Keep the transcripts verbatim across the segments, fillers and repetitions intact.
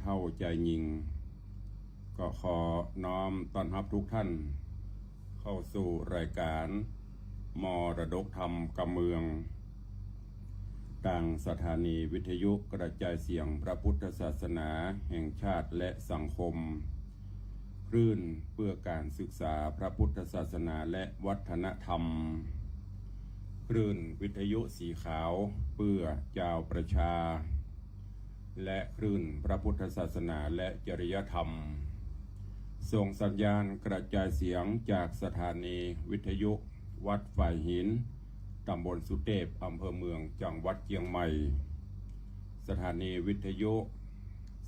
เฒ่าจายญิง ก็ขอน้อมต้อนฮับทุกท่านเข้าสู่รายก๋านมรดกธรรมกำเมือง ตางสถานีวิทยุกระจายเสียงพระพุทธศาสนาแห่งชาติและสังคม คลื่นเพื่อการศึกษาพระพุทธศาสนาและวัฒนธรรม คลื่นวิทยุสีขาวเพื่อจาวประชา และคลื่นพระพุทธศาสนาและจริยธรรม ส่งสัญญาณกระจายเสียงจากสถานีวิทยุวัดฝายหิน ตำบลสุเตพ อำเภอเมือง จังหวัดเจียงใหม่ สถานีวิทยุ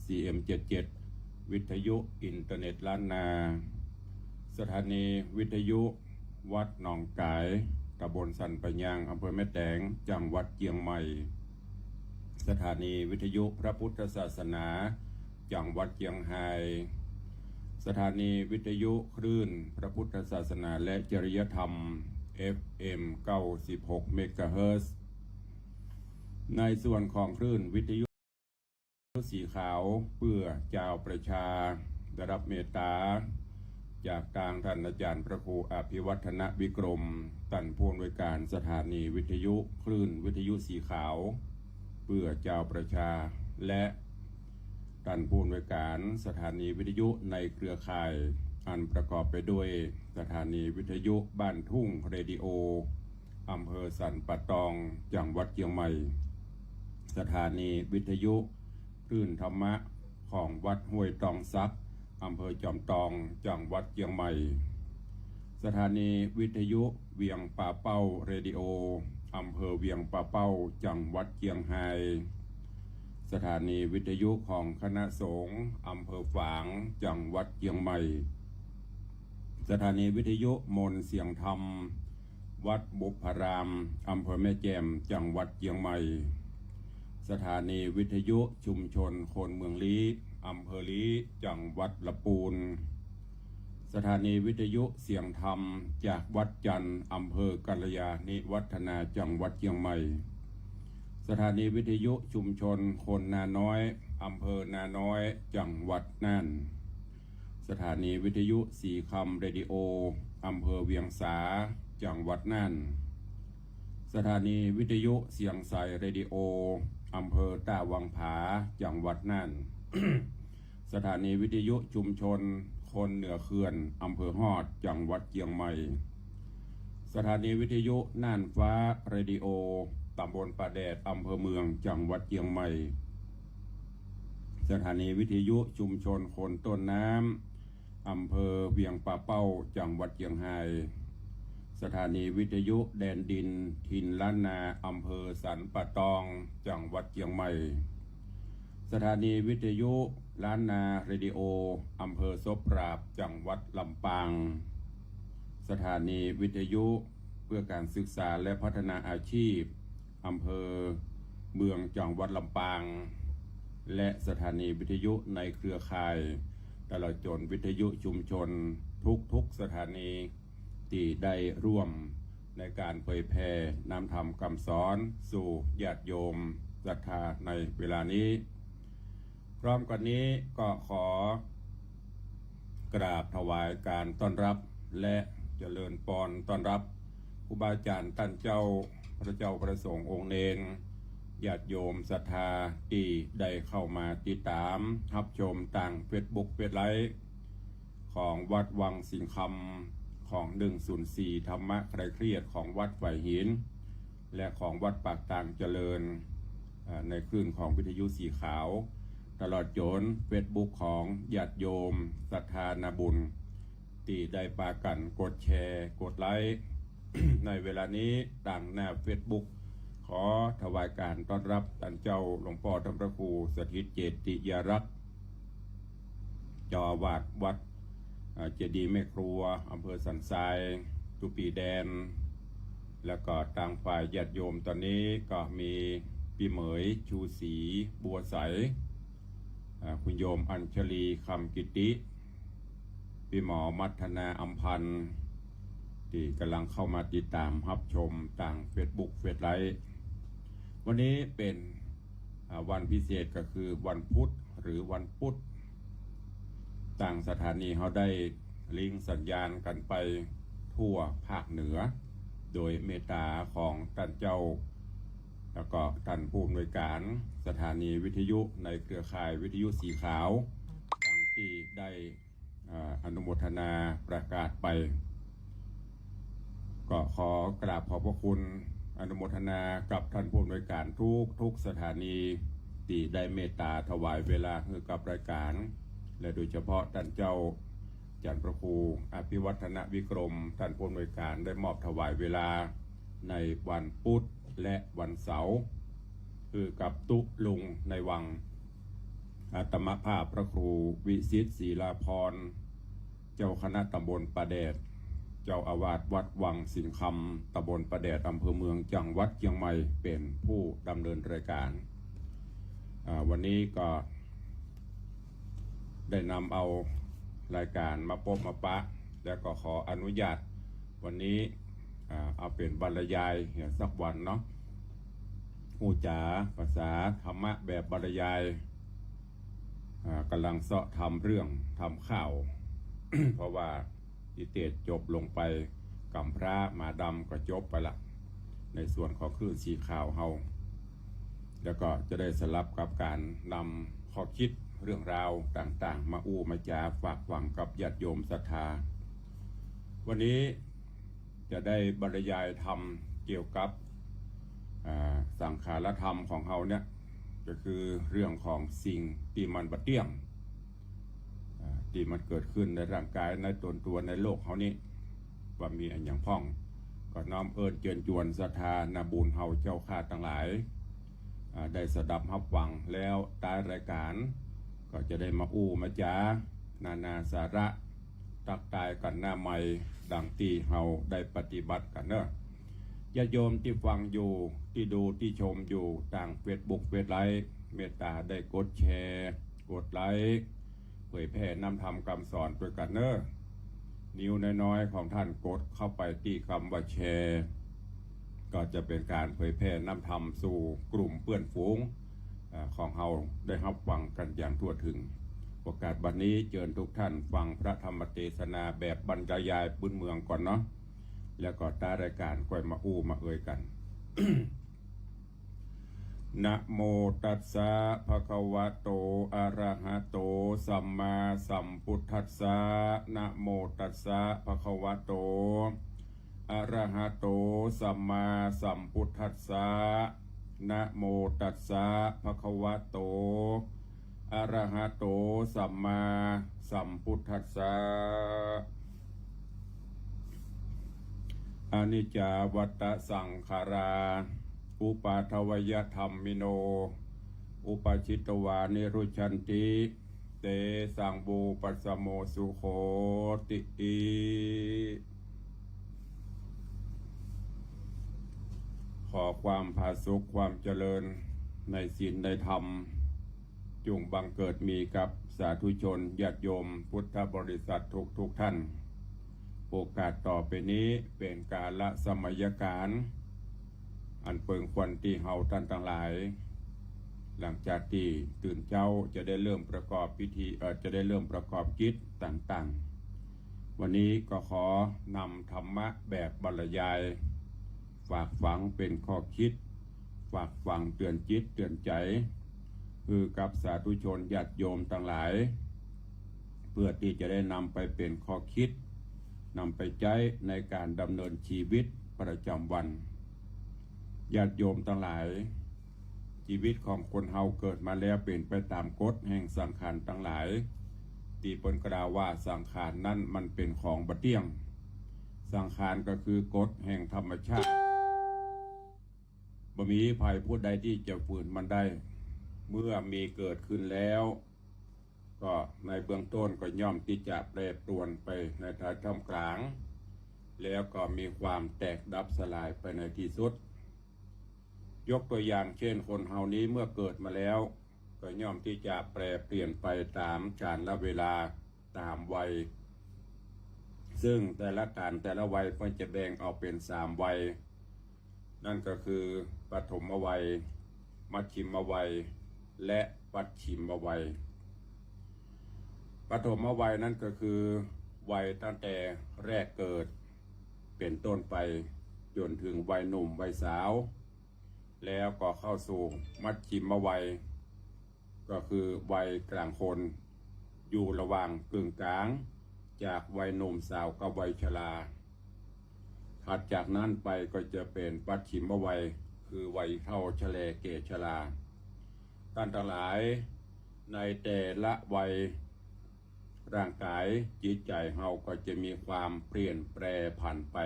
ซีเอ็มเจ็ดเจ็ด วิทยุอินเทอร์เน็ตล้านนา สถานีวิทยุวัดหนองก๋าย ตำบลสันป่ายยาง อำเภอแม่แตง จังหวัดเจียงใหม่ สถานีวิทยุพระพุทธศาสนา จังหวัดเจียงฮาย สถานีวิทยุคลื่นพระพุทธศาสนาและจริยธรรม เอฟเอ็ม เก้าสิบหก เมกะเฮิรตซ์ ในส่วนของคลื่นวิทยุสีขาวเพื่อจาวประชา ได้ฮับเมตต๋าจากตางต้านอาจ๋ารย์พระครูอภิวัฒนวิกรม ต้านผู้อำนวยก๋านสถานีวิทยุคลื่นวิทยุสีขาวเพื่อจาวประชา และต้านผู้อำนวยก๋านสถานีวิทยุในเครือข่าย อันประกอบไปด้วยสถานีวิทยุบ้านทุ่งเรดิโอ อำเภอสันป่าตอง จังหวัดเจียงใหม่ สถานีวิทยุคลื่นธรรมะของวัดห้วยตองสัก อำเภอจอมตอง จังหวัดเจียงใหม่ สถานีวิทยุเวียงป่าเป้าเรดิโอ อำเภอเวียงป่าเป้า จังหวัดเจียงฮาย สถานีวิทยุของคณะสงฆ์อำเภอฝาง จังหวัดเจียงใหม่ สถานีวิทยุมนต์เสียงธรรม วัดบุพพาราม อำเภอแม่แจ่ม จังหวัดเจียงใหม่ สถานีวิทยุชุมชนคนเมืองลี้ อำเภอลี้ จังหวัดละปูน สถานีวิทยุเสียงธรรมจากวัดจันทร์ อำเภอกัลยาณิวัฒนา จังหวัดเจียงใหม่ สถานีวิทยุชุมชนคนนาน้อย อำเภอนาน้อย จังหวัดน่าน สถานีวิทยุสีคำเรดิโอ อำเภอเวียงสา จังหวัดน่าน สถานีวิทยุเสียงใสเรดิโอ อำเภอต้าวังผา จังหวัดน่าน สถานีวิทยุชุมชนคนเหนือเขื่อน อำเภอฮอด จังหวัดเจียงใหม่ สถานีวิทยุน่านฟ้าเรดิโอ ตำบลป่าแดด อำเภอเมือง จังหวัดเจียงใหม่ สถานีวิทยุชุมชนคนต้นน้ำ อำเภอเวียงป่าเป้า จังหวัดเจียงฮาย สถานีวิทยุแดนดินถิ่นล้านนา อำเภอสันป่าตอง จังหวัดเจียงใหม่ สถานีวิทยุล้านนาเรดิโอ อำเภอโสปราบ จังหวัดลำปาง สถานีวิทยุเพื่อการศึกษาและพัฒนาอาชีพ อำเภอเมือง จังหวัดลำปาง และสถานีวิทยุในเครือข่าย ตลอดจ๋นวิทยุชุมชนทุกๆสถานี ตี้ได้ร่วมในก๋านเผยแผ่นำธรรมกำสอนสู่ญาติโยมศรัทธาในเวลานี้ พร้อมกั๋นนี้ก็ขอกราบถวายก๋านต้อนฮับ และเจริญปอนต้อนฮับครูบาอาจ๋ารย์ต้านเจ้า พระเจ้าพระสงฆ์องค์เณร ญาติโยมศรัทธาตี้ได้เข้ามาติดต๋ามฮับชมตางเฟซบุ๊กเฟซไลฟ์ ของวัดวังสิงห์คำ ของหนึ่งศูนย์สี่ธรรมะคลายเครียดของวัดฝายหิน และของวัดปากตางเจริญ เอ่อ ในคลื่นของวิทยุสีขาว ตลอดจ๋นเฟซบุ๊กของญาติโยมศรัทธานาบุญ ตี้ได้ปากั๋นกดแชร์ กดไลค์ ในเวลานี้ตางหน้าเฟซบุ๊ก ขอถวายก๋านต้อนฮับต้านเจ้าหลวงป้อต้านพระครูสถิตเจติยารักษ์ เจ้าอาวาสวัด เอ่อ เจดีย์แม่ครัว อำเภอสันทราย ตุ๊ปีแดน แล้วก็ตางฝ่ายญาติโยมต๋อนนี้ก็มีปี้เหมย ชูศรี บัวใส เอ่อ คุณโยมอัญชลี คำกิติ ปี้หมอมัทนา อำพันธ์ ตี้ก่ำลังเข้ามาติดต๋ามฮับชมตางเฟซบุ๊กเฟซไลฟ์ วันนี้เป๋น อ่า วันพิเศษก็คือวันพุธ หรือวันพุธ ตางสถานีเฮาได้ลิงก์สัญญาณกั๋นไปทั่วภาคเหนือ โดยเมตต๋าของต้านเจ้า แล้วก็ต้านผู้อำนวยก๋านสถานีวิทยุในเครือข่ายวิทยุสีขาว ดังตี้ได้ อ่า อนุโมทนาประกาศไป ก็ขอกราบขอบพระคุณอนุโมทนากับต้านผู้อำนวยก๋านทุกๆสถานีตี้ได้เมตต๋าถวายเวลาหื้อกับรายก๋าน และโดยเฉพาะต้านเจ้าจันทร์พระครูอภิวัฒนวิกรม ต้านผู้อำนวยก๋านได้มอบถวายเวลาในวันพุธและวันเสาร์ หื้อกับตุ๊ลุงในวัง อาตมาภาพพระครูวิสิทธิ์ศรีลาภรณ์ เจ้าคณะตำบลป่าแดด เจ้าอาวาสวัดวังสิงห์คำ ตำบลป่าแดด อำเภอเมือง จังหวัดเจียงใหม่ เป๋นผู้ดำเนินรายก๋าน อ่า วันนี้ก็ได้นำเอารายก๋านมาปบมาปะ แล้วก็ขออนุญาตวันนี้ อ่า เอาเป๋นบรรยายเหียสักวันเนาะ ฮู้จ๋าภาษาธรรมะแบบบรรยาย อ่า ก่ำลังเซาะทำเรื่องทำข่าว เพราะว่าตี้เตสจบลงไป ก๋ำพร้าหมาดำก็จบไปละ ในส่วนของคลื่นสีขาวเฮา แล้วก็จะได้สลับกับก๋านนำข้อคิดเรื่องราวต่างๆ มาอู้มาจ๋าฝากฝังกับญาติโยมศรัทธา วันนี้จะได้บรรยายธรรมเกี่ยวกับ อ่า สังขารธรรมของเฮาเนี่ย ก็คือเรื่องของสิ่งตี้มันบ่เตี้ยง อ่า ตี้มันเกิดขึ้นในร่างก๋ายในตนตั๋วในโลกเฮานี้ ว่ามีอะหยังพ่อง ก็น้อมเอิ้นเจิญจวนศรัทธานาบุญเฮาเจ้าข้าตังหลาย อ่า ได้สดับฮับฟังแล้ว ต๊ายรายก๋าน ก็จะได้มาอู้มาจ๋านานาสาระ ตั๊กตายกั๋นหน้าใหม่ ดังตี้เฮาได้ปฏิบัติกั๋นเนาะ ญาติโยมตี้ฟังอยู่ ตี้ดูตี้ชมอยู่ตางเฟซบุ๊กเฟซไลฟ์ เมตต๋าได้กดแชร์ กดไลก์ เผยแผ่นำธรรมกำสอนตวยกั๋นเนาะ นิ้วน้อยๆของต้านกดเข้าไปตี้กำว่าแชร์ ก็จะเป๋นก๋านเผยแผ่นำธรรมสู่กลุ่มเปื้อนฝูง อ่า ของเฮาได้ฮับฟังกั๋นอย่างทั่วเถิง โอกาสบัดนี้เจิญทุกท่านฟังพระธรรมเตสนาแบบบรรยายปื้นเมืองก่อนเนาะ แล้วก็ต๊ายรายก๋านค่อยมาอู้มาเอ่ยกั๋น นะโมตัสสะ ภะคะวะโต อะระหะโต สัมมาสัมพุทธัสสะ นะโมตัสสะ ภะคะวะโต อะระหะโต สัมมาสัมพุทธัสสะ นะโมตัสสะ ภะคะวะโต อะระหะโต สัมมาสัมพุทธัสสะ อนิจจาวัตตะสังขารา อุปาทวยธัมมิโน อุปาชิตวานิรุจฉันติ เตสัง วุปัสสโม สุโขติ ขอความผาสุกความเจริญในศีลในธรรม จุ่งบังเกิดมีกับสาธุชนญาติโยมพุทธบริษัททุกๆท่าน โอกาสต่อไปนี้เป๋นกาลสมัยก๋าน อันเปิงควรตี้เฮาต้านตังหลาย หลังจากตี้ตื่นเจ๊าจะได้เริ่มประกอบพิธี เอ่อ จะได้เริ่มประกอบกิจต่างๆ วันนี้ก็ขอนำธรรมะแบบบรรยาย ฝากฝังเป๋นข้อคิด ฝากฝังเตือนจิตเตือนใจ๋ หื้อกับสาธุชนญาติโยมตังหลาย เพื่อตี้จะได้นำไปเป๋นข้อคิด นำไปใจ๊ในก๋านดำเนินชีวิตประจ๋ำวัน ญาติโยมตังหลาย ชีวิตของคนเฮาเกิดมาแล้วเป๋นไปต๋ามกฎแห่งสังขารตังหลาย ตี้เปิ้นกล่าวว่าสังขารนั้นมันเป๋นของบ่เตี้ยง สังขารก็คือกฎแห่งธรรมชาติ บ่มีใผผู้ใดตี้จะฝืนมันได้ เมื่อมีเกิดขึ้นแล้ว ก็ในเบื้องต้นก็ย่อมตี้จะแปรปรวนไปในท้ายท่ามกลาง แล้วก็มีความแตกดับสลายไปในตี้สุด ยกตัวอย่างเช่น คนเฮานี้เมื่อเกิดมาแล้ว ก็ย่อมตี้จะแปรเปลี่ยนไปต๋ามกาลเวลา ต๋ามวัย ซึ่งแต่ละกาลแต่ละวัยเปิ้นจะแบ่งออกเป๋นสามวัย นั่นก็คือปฐมวัย มัชฌิมวัย และปัจฉิมวัย ปฐมวัยนั้นก็คือวัยตั้งแต่แรกเกิด เป๋นต้นไปจ๋นเถิงวัยหนุ่มวัยสาว แล้วก็เข้าสู่มัชฌิมวัย ก็คือวัยก๋างคน อยู่ระหว่างกึ่งก๋างจากวัยหนุ่มสาวกับวัยชรา ถัดจากนั้นไปก็จะเป๋นปัจฉิมวัย คือวัยเฒ่าชะแลแก่ชรา ต้านตังหลาย ในแต่ละวัย ร่างก๋ายจิตใจ๋เฮาก็จะมีความเปลี่ยนแปรผันไป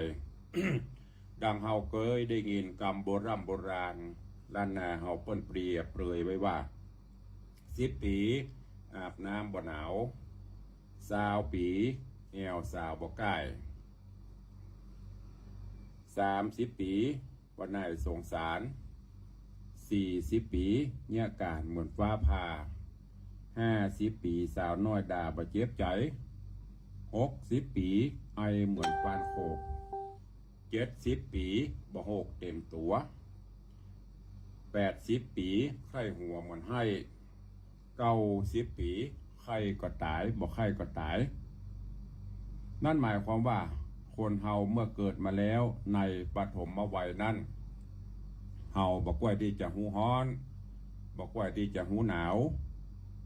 ดังเฮาเกยได้ยินกำโบร่ำโบราณ ล้านนาเฮาเปิ้นเปรียบเปรยไว้ว่า สิบปี๋อาบน้ำบ่หนาว ซาวปี๋แอ่วสาวบ่ก้าย สามสิบปี๋บ่น่ายสงสาร สี่สิบปี๋เยียะก๋านเหมือนฟ้าผ่า ห้าสิบปี๋สาวน้อยด่าบ่เจ็บใจ๋ หกสิบปี๋ไอเหมือนฟานโขก เจ็ดสิบปี๋บ่โหกเต็มตั๋ว แปดสิบปี๋ไข้หัวเหมือนไห้ เก้าสิบปี๋ไข้ก็ต๋าย บ่ไข้ก็ต๋าย นั่นหมายความว่า คนเฮาเมื่อเกิดมาแล้วในปฐมวัยนั้น เฮาบ่ใก้ตี้จะฮู้ฮ้อน บ่ใก้ตี้จะฮู้หนาว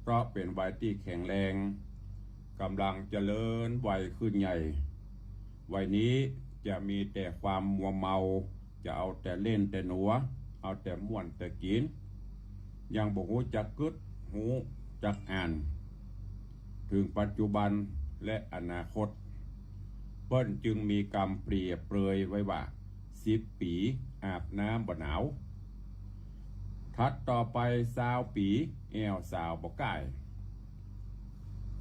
เพราะเป๋นวัยตี้แข็งแรง ก๋ำลังเจริญวัยขึ้นใหญ่ วัยนี้จะมีแต่ความมัวเมา จะเอาแต่เล่นแต่หนัว เอาแต่ม่วนแต่กิ๋น ยังบ่ฮู้จักกึ๊ด ฮู้จักอ่าน เถิงปัจจุบันและอนาคต เปิ้นจึงมีกำเปรียบเปรยไว้ว่า สิบปี๋อาบน้ำบ่หนาว ถัดต่อไป ซาวปี๋แอ่วสาวบ่ก้าย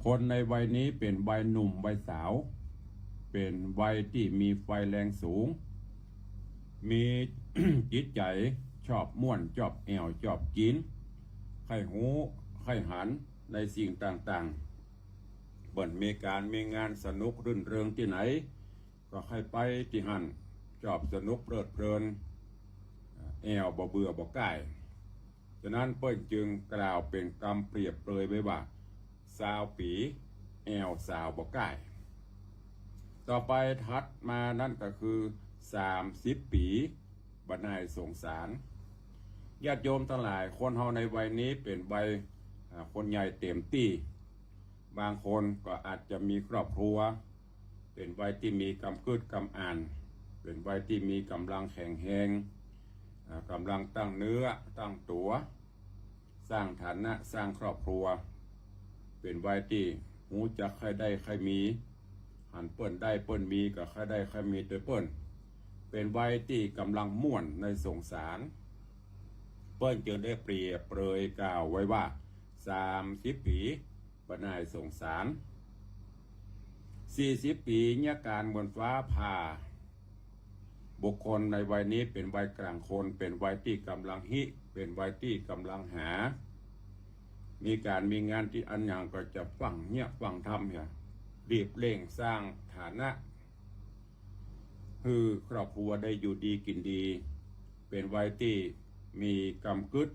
คนในวัยนี้เป๋นวัยหนุ่มวัยสาว เป๋นวัยตี้มีไฟแรงสูง มีจิตใจ๋ชอบม่วน ชอบแอ่ว ชอบกิ๋น ใค่ฮู้ใค่หันในสิ่งต่างๆ เปิ้นมีก๋านมีงานสนุกรื่นเริงตี้ไหน ก็ใค่ไปตี้หั้น ชอบสนุกเพลิดเพลิน แอ่วบ่เบื่อบ่ก้าย ฉะนั้นเปิ้นจึงกล่าวเป๋นกำเปรียบเปรยไว้ว่า ซาวปี๋แอ่วสาวบ่ก้าย ต่อไปถัดมานั้นก็คือ สามสิบปี๋บ่น่ายสงสาร ญาติโยมตังหลาย คนเฮาในวัยนี้เป๋นวัย อ่า คนใหญ่เต็มตี้ บางคนก็อาจจะมีครอบครัว เป๋นวัยตี้มีกำกึ๊ดกำอ่าน เป๋นวัยตี้มีก๋ำลังแข็งแฮง อ่า ก๋ำลังตั้งเนื้อตั้งตั๋ว สร้างฐานะสร้างครอบครัว เป๋นวัยตี้ฮู้จักใค่ได้ใค่มี หันเปิ้นได้เปิ้นมีก็ใค่ได้ใค่มีตวยเปิ้น เป๋นวัยตี้ก๋ำลังม่วนในสงสาร เปิ้นจึงได้เปรียบเปรยกล่าวไว้ว่า สามสิบปี๋บ่น่ายสงสาร สี่สิบปี๋เยียะก๋านเหมือนฟ้าผ่า บุคคลในวัยนี้เป๋นวัยก๋างคน เป๋นวัยตี้ก๋ำลังฮิ เป๋นวัยตี้ก๋ำลังหา มีก๋านมีงานตี้อันหยังก็จะฟั่งเฮียะฟั่งธรรมเหีย รีบเร่งสร้างฐานะ หื้อครอบครัวได้อยู่ดีกิ๋นดี เป๋นวัยตี้มีกำกึ๊ด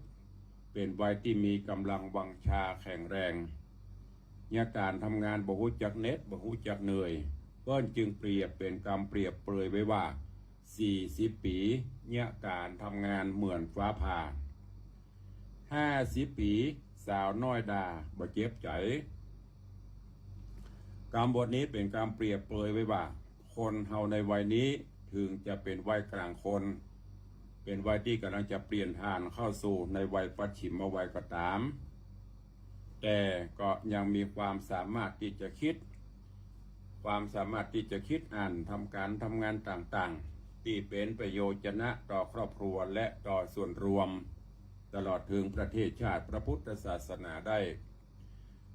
เป๋นวัยตี้มีก๋ำลังวังชาแข็งแรง เยียะก๋านทำงานบ่ฮู้จักเหน็ด บ่ฮู้จักเหนื่อย เปิ้นจึงเปรียบเป๋นกำเปรียบเปรยไว้ว่า สี่สิบปี๋เยียะก๋านทำงานเหมือนฟ้าผ่า ห้าสิบปี๋สาวน้อยด่าบ่เจ็บใจ๋ กำบทนี้เป๋นกำเปรียบเปรยไว้ว่า คนเฮาในวัยนี้เถิงจะเป๋นวัยก๋างคน เป๋นวัยตี้ก๋ำลังจะเปลี่ยนถ่านเข้าสู่ในวัยปัจฉิมวัยก็ต๋าม แต่ก็ยังมีความสามารถตี้จะกึ๊ด ความสามารถตี้จะกึ๊ดอ่าน ทำก๋านทำงานต่างๆ ตี้เป๋นประโยชนะต่อครอบครัวและต่อส่วนรวม ตลอดเถิงประเทศชาติพระพุทธศาสนาได้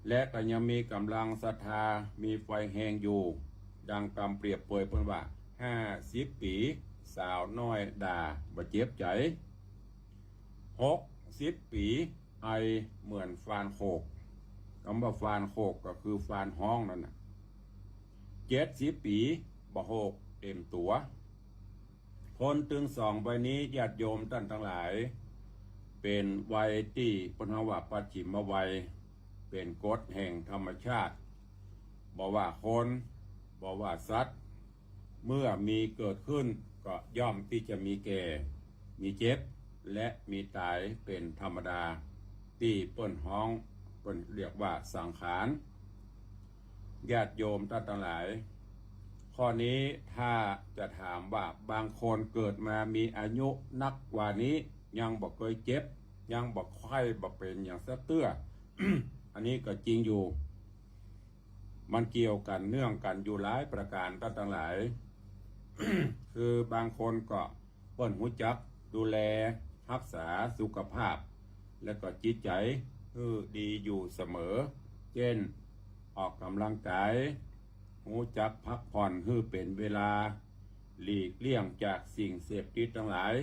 และก็ยังมีก๋ำลังศรัทธา มีไฟแฮงอยู่ ดังกำเปรียบเปรยเปิ้นว่า ห้าสิบปี๋สาวน้อยด่าบ่เจ็บใจ๋ หกสิบปี๋ไอเหมือนฟานโขก กำว่าฟานโขกก็คือฟานฮ้องนั่นน่ะ เจ็ดสิบปี๋บ่โหกเต็มตั๋ว คนตึงสองวัยนี้ญาติโยมต้านตังหลาย เป๋นวัยตี้เปิ้นฮ้องว่าปัจฉิมวัย เป๋นกฎแห่งธรรมชาติ บ่ว่าคนบ่ว่าสัตว์ เมื่อมีเกิดขึ้นก็ย่อมตี้จะมีแก่ มีเจ็บ และมีต๋ายเป๋นธรรมดา ตี้เปิ้นฮ้อง เปิ้นเรียกว่าสังขาร ญาติโยมต้านตังหลาย ข้อนี้ถ้าจะถามว่าบางคนเกิดมามีอายุนักกว่านี้ ยังบ่เกยเจ็บ ยังบ่ไข้บ่เป๋นหยังสักเตื้อ อันนี้ก็จริงอยู่ มันเกี่ยวกั๋นเนื่องกั๋นอยู่หลายประก๋านต้านตังหลาย คือบางคนก็เปิ้นฮู้จักดูแลฮักษาสุขภาพ และก็จิตใจ๋หื้อดีอยู่เสมอ เจ้น ออกก๋ำลังกาย ฮู้จักพักผ่อนหื้อเป๋นเวลา หลีกเลี่ยงจากสิ่งเสพติดตังหลาย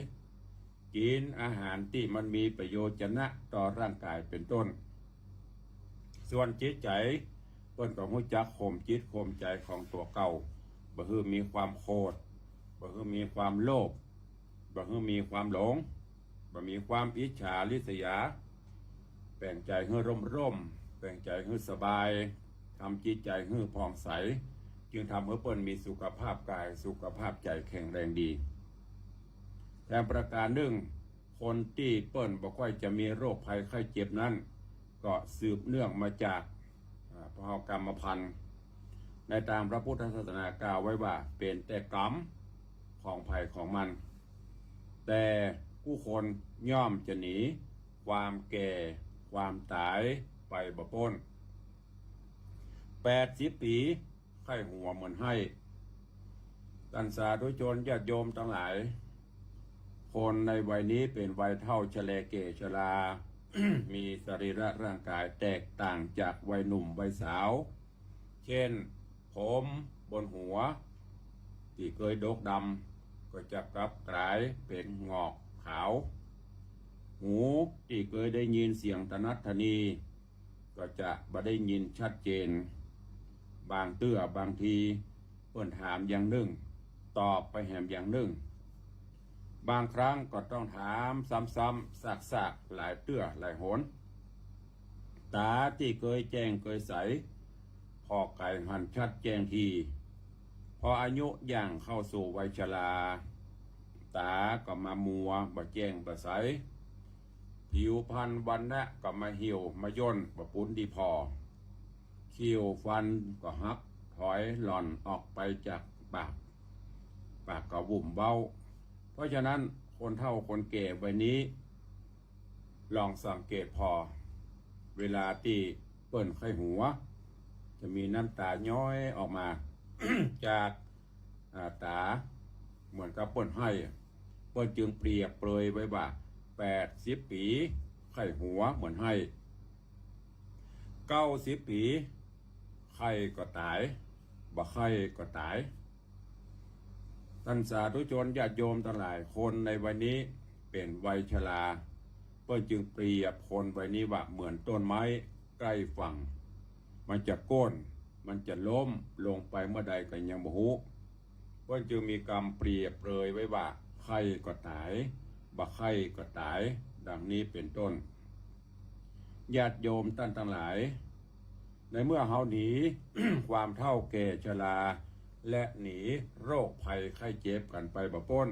กิ๋นอาหารตี้มันมีประโยชนะต่อร่างก๋ายเป๋นต้น ส่วนจิตใจ๋ เปิ้นก็ฮู้จักข่มจิตข่มใจ๋ของตั๋วเก่า บ่หื้อมีความโขด บ่หื้อมีความโลภ บ่หื้อมีความหลง บ่มีความอิจฉาริษยา แป๋งใจ๋หื้อร่มๆ แป๋งใจ๋หื้อสบาย ทำจิตใจ๋หื้อผ่องใส จึงทำหื้อเปิ้นมีสุขภาพก๋าย สุขภาพใจ๋แข็งแรงดี แถมประก๋านนึ่ง คนตี้เปิ้นบ่ค่อยจะมีโรคภัยไข้เจ็บนั้น ก็สืบเนื่องมาจาก อ่า พหกรรมพันธุ์ ในตางพระพุทธศาสนากล่าวไว้ว่าเป๋นแต่กรรมของใผของมัน แต่กู้คนย่อมจะหนีความแก่ความต๋ายไปบ่ป๊น แปดสิบปี๋ ใค่หัวเหมือนไห้ ต้านสาธุชนญาติโยมตังหลาย คนในวัยนี้เป๋นวัยเฒ่าชะแลแก่ชรา มีสรีระร่างก๋ายแตกต่างจากวัยหนุ่มวัยสาว เจ้น ผมบนหัวตี้เกยดกดำ ก็จะกลับก๋ายเป๋นหงอกขาว หูตี้เกยได้ยินเสียงถนัดถนี ก็จะบ่ได้ยินชัดเจน บางเตื้อบางที เปิ้นถามอย่างนึ่ง ตอบไปแหมอย่างนึ่ง บางครั้งก็ต้องถามซ้ำๆ ซากๆ หลายเตื้อหลายหน ต๋าตี้เกยแจ้งเกยใส ผ่อไก๋หันชัดแจ้งที พออายุย่างเข้าสู่วัยชรา ต๋าก็มามัวบ่แจ้งบ่ใส ผิวพรรณวรรณะก็มาเหี่ยวมาย่นบ่ปูนดีผ่อ คิ้วฟันก็หักถอยหล่อนออกไปจากปาก ปากก็วุ่มเว้า เพราะฉะนั้นคนเฒ่าคนแก่วัยนี้ ลองสังเกตผ่อ เวลาตี้เปิ้นใค่หัว จะมีน้ำต๋าย้อยออกมา จาก อ่า ต๋า เหมือนกับเปิ้นไห้ เปิ้นจึงเปรียบเปรยไว้ว่า แปดสิบปี๋ ใค่หัวเหมือนไห้ เก้าสิบปี๋ ใค่ก็ต๋าย บ่ใค่ก็ต๋าย ต้านสาธุชนญาติโยมตังหลาย คนในวัยนี้เป๋นวัยชรา เปิ้นจึงเปรียบคนวัยนี้ว่าเหมือนต้นไม้ใก้ฝั่ง มันจะโก้น มันจะล้มลงไปเมื่อใดก็ยังบ่ฮู้ เปิ้นจึงมีกำเปรียบเปรยไว้ว่า ใค่ก็ต๋าย บ่ใค่ก็ต๋าย ดังนี้เป๋นต้น ญาติโยมต้านตังหลาย ในเมื่อเฮาหนี ความเฒ่าแก่ชรา และหนีโรคภัยไข้เจ็บกั๋นไปบ่ป๊น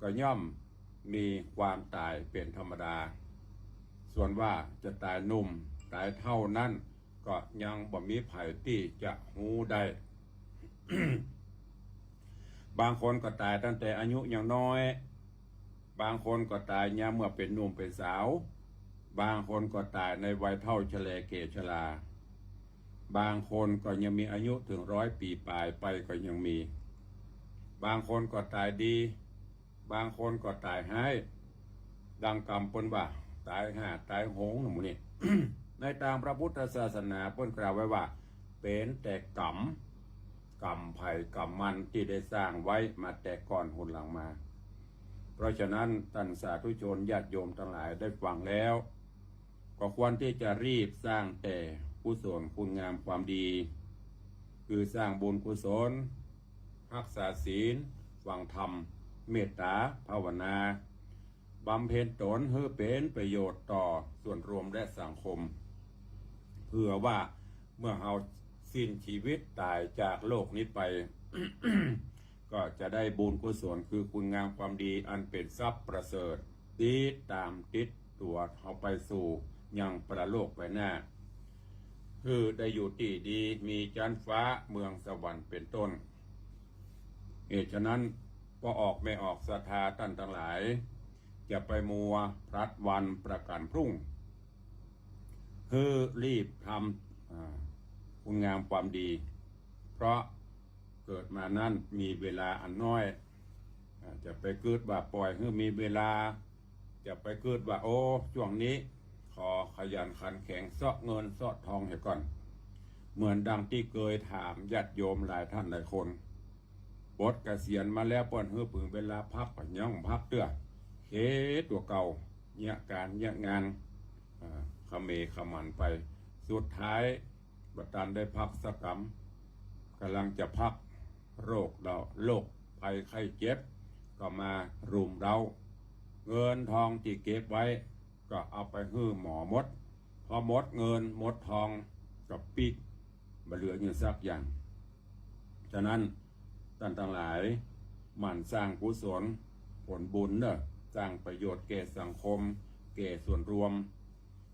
ก็ย่อมมีความต๋ายเป๋นธรรมดา ส่วนว่าจะต๋ายหนุ่มต๋ายเฒ่านั้น ก็ยังบ่มีใผตี้จะฮู้ได้ บางคนก็ต๋ายตั้งแต่อายุยังน้อย บางคนก็ต๋ายยามเมื่อเป๋นหนุ่มเป๋นสาว บางคนก็ต๋ายในวัยเฒ่าชะแลแก่ชรา บางคนก็ยังมีอายุเถิงร้อยปี๋ป๋ายไปก็ยังมี บางคนก็ต๋ายดี บางคนก็ต๋ายฮ้าย ดังกำเปิ้นว่า ต๋ายห่าต๋ายโหง หมู่นี้ ในตางพระพุทธศาสนาเปิ้นกล่าวไว้ว่า เป๋นแต่กรรม กรรมใผกรรมมันตี้ได้สร้างไว้มาแต่ก่อนหนหลังมา เพราะฉะนั้นต้านสาธุชนญาติโยมตังหลายได้ฟังแล้ว ก็ควรตี้จะรีบสร้างแต่กุศลคุณงามความดี คือสร้างบุญกุศล ฮักษาศีล ฟังธรรม เมตต๋า ภาวนา บำเพ็ญตนหื้อเป๋นประโยชน์ต่อส่วนรวมและสังคม เผื่อว่าเมื่อเฮา สิ้นชีวิตต๋ายจากโลกนี้ไป ก็จะได้บุญกุศลคือคุณงามความดีอันเป๋นทรัพย์ประเสริฐ ติดต๋ามติดตั๋วเฮาไปสู่ยังปรโลกไปหน้า คือได้อยู่ตี้ดีมีจั๊นฟ้าเมืองสวรรค์เป๋นต้น เหตุฉะนั้นป้อออกแม่ออกศรัทธาต้านตังหลาย จะไปมัวพลัดวันประกั๋นพรุ่ง หื้อรีบทำ อ่า คุณงามความดี เพราะเกิดมานั้นมีเวลาอันน้อย อ่า จะไปกึ๊ดว่าป่อยหื้อมีเวลา จะไปกึ๊ดว่า โอ้ จ้วงนี้ขอขยันขันแข็งเซาะเงินเซาะทองเหียก่อน เหมือนดังตี้เกยถามญาติโยมหลายต้านหลายคน ปลดเกษียณมาแล้วเปิ้นหื้อเผิงเวลาพัก ก็ยังพักเตื้อ เฮ็ดตั๋วเก่า เยียะก๋านเยียะงาน อ่า เขมรขมันไป สุดท้ายบ่ตันได้พักสักกำ ก่ำลังจะพัก โรคเร้า โรคภัยไข้เจ็บก็มารุมเร้า เงินทองตี้เก็บไว้ก็เอาไปหื้อหมอหมด พอหมดเงินหมดทองก็ปิ๊ก บ่เหลือหยังสักอย่าง ฉะนั้นต้านตังหลายหมั่นสร้างกุศลผลบุญเน่อ สร้างประโยชน์แก่สังคม แก่ส่วนรวม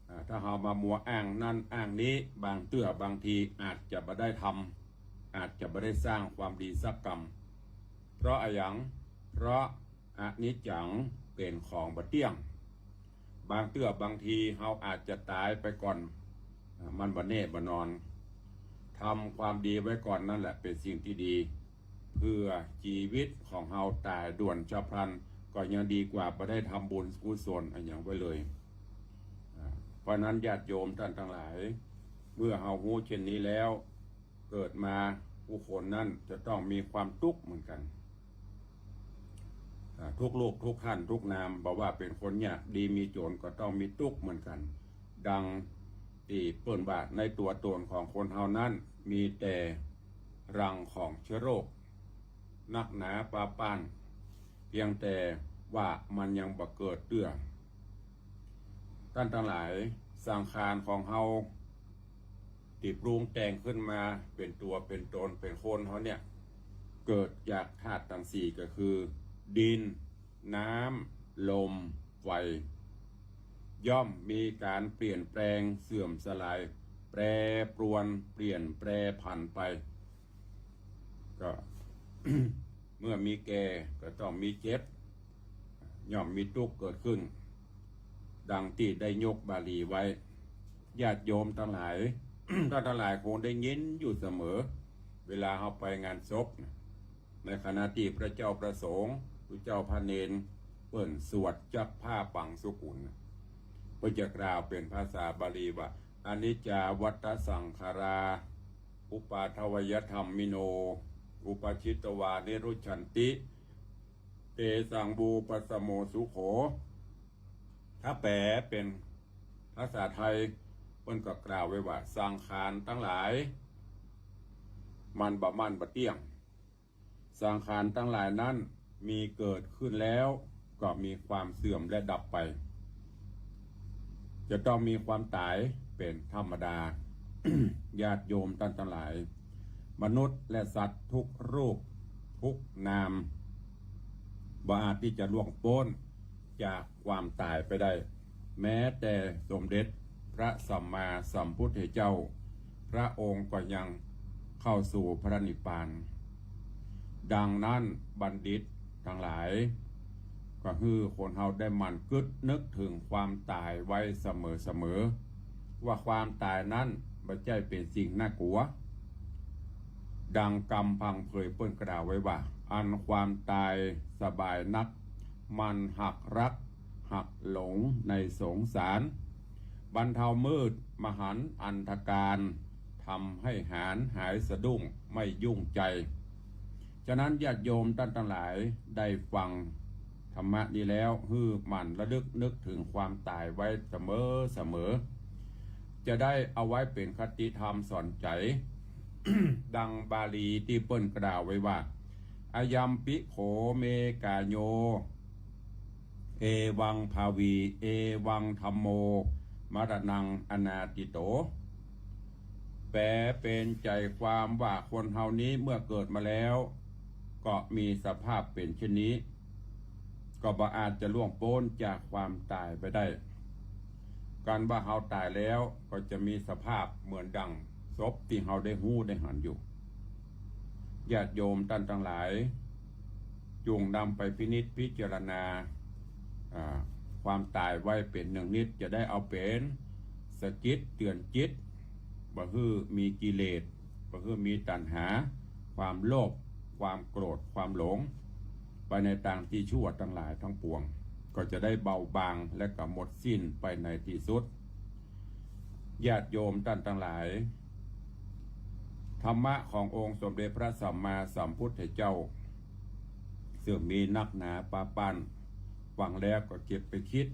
อ่า ถ้าเฮามามัวอ้างนั้นอ้างนี้ บางเตื้อบางทีอาจจะบ่ได้ทำ อาจจะบ่ได้สร้างความดีสักกำ เพราะอะหยัง เพราะอนิจจังเป๋นของบ่เตี้ยง บางเตื้อบางทีเฮาอาจจะต๋ายไปก่อน อ่า มันบ่แน่บ่นอน ทำความดีไว้ก่อนนั่นแหละเป๋นสิ่งตี้ดี เผื่อจีวิตของเฮาต๋ายด่วนฉับพลัน ก็ยังดีกว่าบ่ได้ทำบุญกุศลอะหยังไว้เลย อ่า เพราะนั้นญาติโยมต้านตังหลาย เมื่อเฮาฮู้เช่นนี้แล้ว เกิดมาผู้คนนั้นจะต้องมีความตุ๊กข์เหมือนกั๋น อ่า ทุกรูปทุกต้านทุกนาม บ่ว่าเป๋นคนยากดีมีจ๋นก็ต้องมีตุ๊กข์เหมือนกั๋น ดังตี้เปิ้นว่าในตั๋วตนของคนเฮานั้นมีแต่รังของเชื้อโรค นักหนาปาป้าน เพียงแต่ว่ามันยังบ่เกิดเตื้อ ต้านตังหลาย สังขารของเฮาตี้ปรุงแต่งขึ้นมาเป๋นตั๋วเป๋นตนเป๋นคนเฮาเนี่ย เกิดจากธาตุตังสี่ก็คือ ดิน น้ำ ลม ไฟ ย่อมมีก๋านเปลี่ยนแปลงเสื่อมสลาย แปรปรวนเปลี่ยนแปรผันไป ก็ เมื่อมีแก่ก็ต้องมีเจ็บ ย่อมมีตุ๊กข์เกิดขึ้น ดังตี้ได้ยกบาลีไว้ ญาติโยมตังหลาย ต้านตังหลายคงได้ยินอยู่เสมอ เวลาเฮาไปงานศพน่ะ ในขณะตี้พระเจ้าพระสงฆ์ พระเจ้าพระเณร เปิ้นสวดจักผ้าปังสุกุลน่ะ เปิ้นจะกล่าวเป๋นภาษาบาลีว่า อนิจจาวัฏฏะสังขารา อุปาทวยธัมมิโน อุปาทิตวานิรุจฉันติ เตสัง วูปัสสโม สุโข ถ้าแปลเป๋นภาษาไทย เปิ้นก็กล่าวไว้ว่า สังขารตังหลาย มันบ่มั่นบ่เตี้ยง สังขารตังหลายนั้นมีเกิดขึ้นแล้วก็มีความเสื่อมและดับไป จะต้องมีความต๋ายเป๋นธรรมดา ญาติโยมต้านตังหลาย มนุษย์และสัตว์ทุกรูปทุกนาม บ่อาจตี้จะล่วงป๊นจากความต๋ายไปได้ แม้แต่สมเด็จพระสัมมาสัมพุทธเจ้า พระองค์ก็ยังเข้าสู่พระนิพพาน ดังนั้นบัณฑิตตังหลาย ก็หื้อคนเฮาได้หมั่นกึ๊ดนึกเถิงความต๋ายไว้เสมอๆ ว่าความต๋ายนั้นบ่ใจ้เป๋นสิ่งน่ากลัว ดังกำพังเผยเปิ้นกล่าวไว้ว่า อันความต๋ายสบายนัก มันหักรักหักหลงในสงสาร บรรเทามืดมหันต์อันธการ ทำให้หาญหายสะดุ้งไม่ยุ่งใจ ฉะนั้นญาติโยมต้านตังหลายได้ฟังธรรมะนี้แล้ว หื้อหมั่นระลึกนึกเถิงความต๋ายไว้เสมอๆ จะได้เอาไว้เป๋นคติธรรมสอนใจ๋ ดังบาลีตี้เปิ้นกล่าวไว้ว่า อะยัมปิโข เม กายโย เอวังภาวี เอวังธัมโม มะระณัง อนาทิโต แปลเป๋นใจ๋ความว่าคนเฮานี้เมื่อเกิดมาแล้ว ก็มีสภาพเป๋นเช่นนี้ ก็บ่อาจจะล่วงป๊นจากความต๋ายไปได้ กันว่าเฮาต๋ายแล้วก็จะมีสภาพเหมือนดั่งศพตี้เฮาได้ฮู้ได้หันอยู่ ญาติโยมต้านตังหลาย จุ่งนำไปพินิจพิจารณา อ่า ความต๋ายไว้เป๋นเนืองนิต จะได้เอาเป๋นสะกิดเตื๋อนจิต บ่หื้อมีกิเลส บ่หื้อมีตัณหา ความโลภ ความโกรธ ความหลง ไปในตางตี้ชั่วตังหลายตังปวง ก็จะได้เบาบางและก็หมดสิ้นไปในตี้สุด ญาติโยมต้านตังหลาย ธรรมะขององค์สมเด็จพระสัมมาสัมพุทธเจ้า ซึ่งมีนักหนาปาปัน ฟังแล้วก็เก็บไปกึ๊ด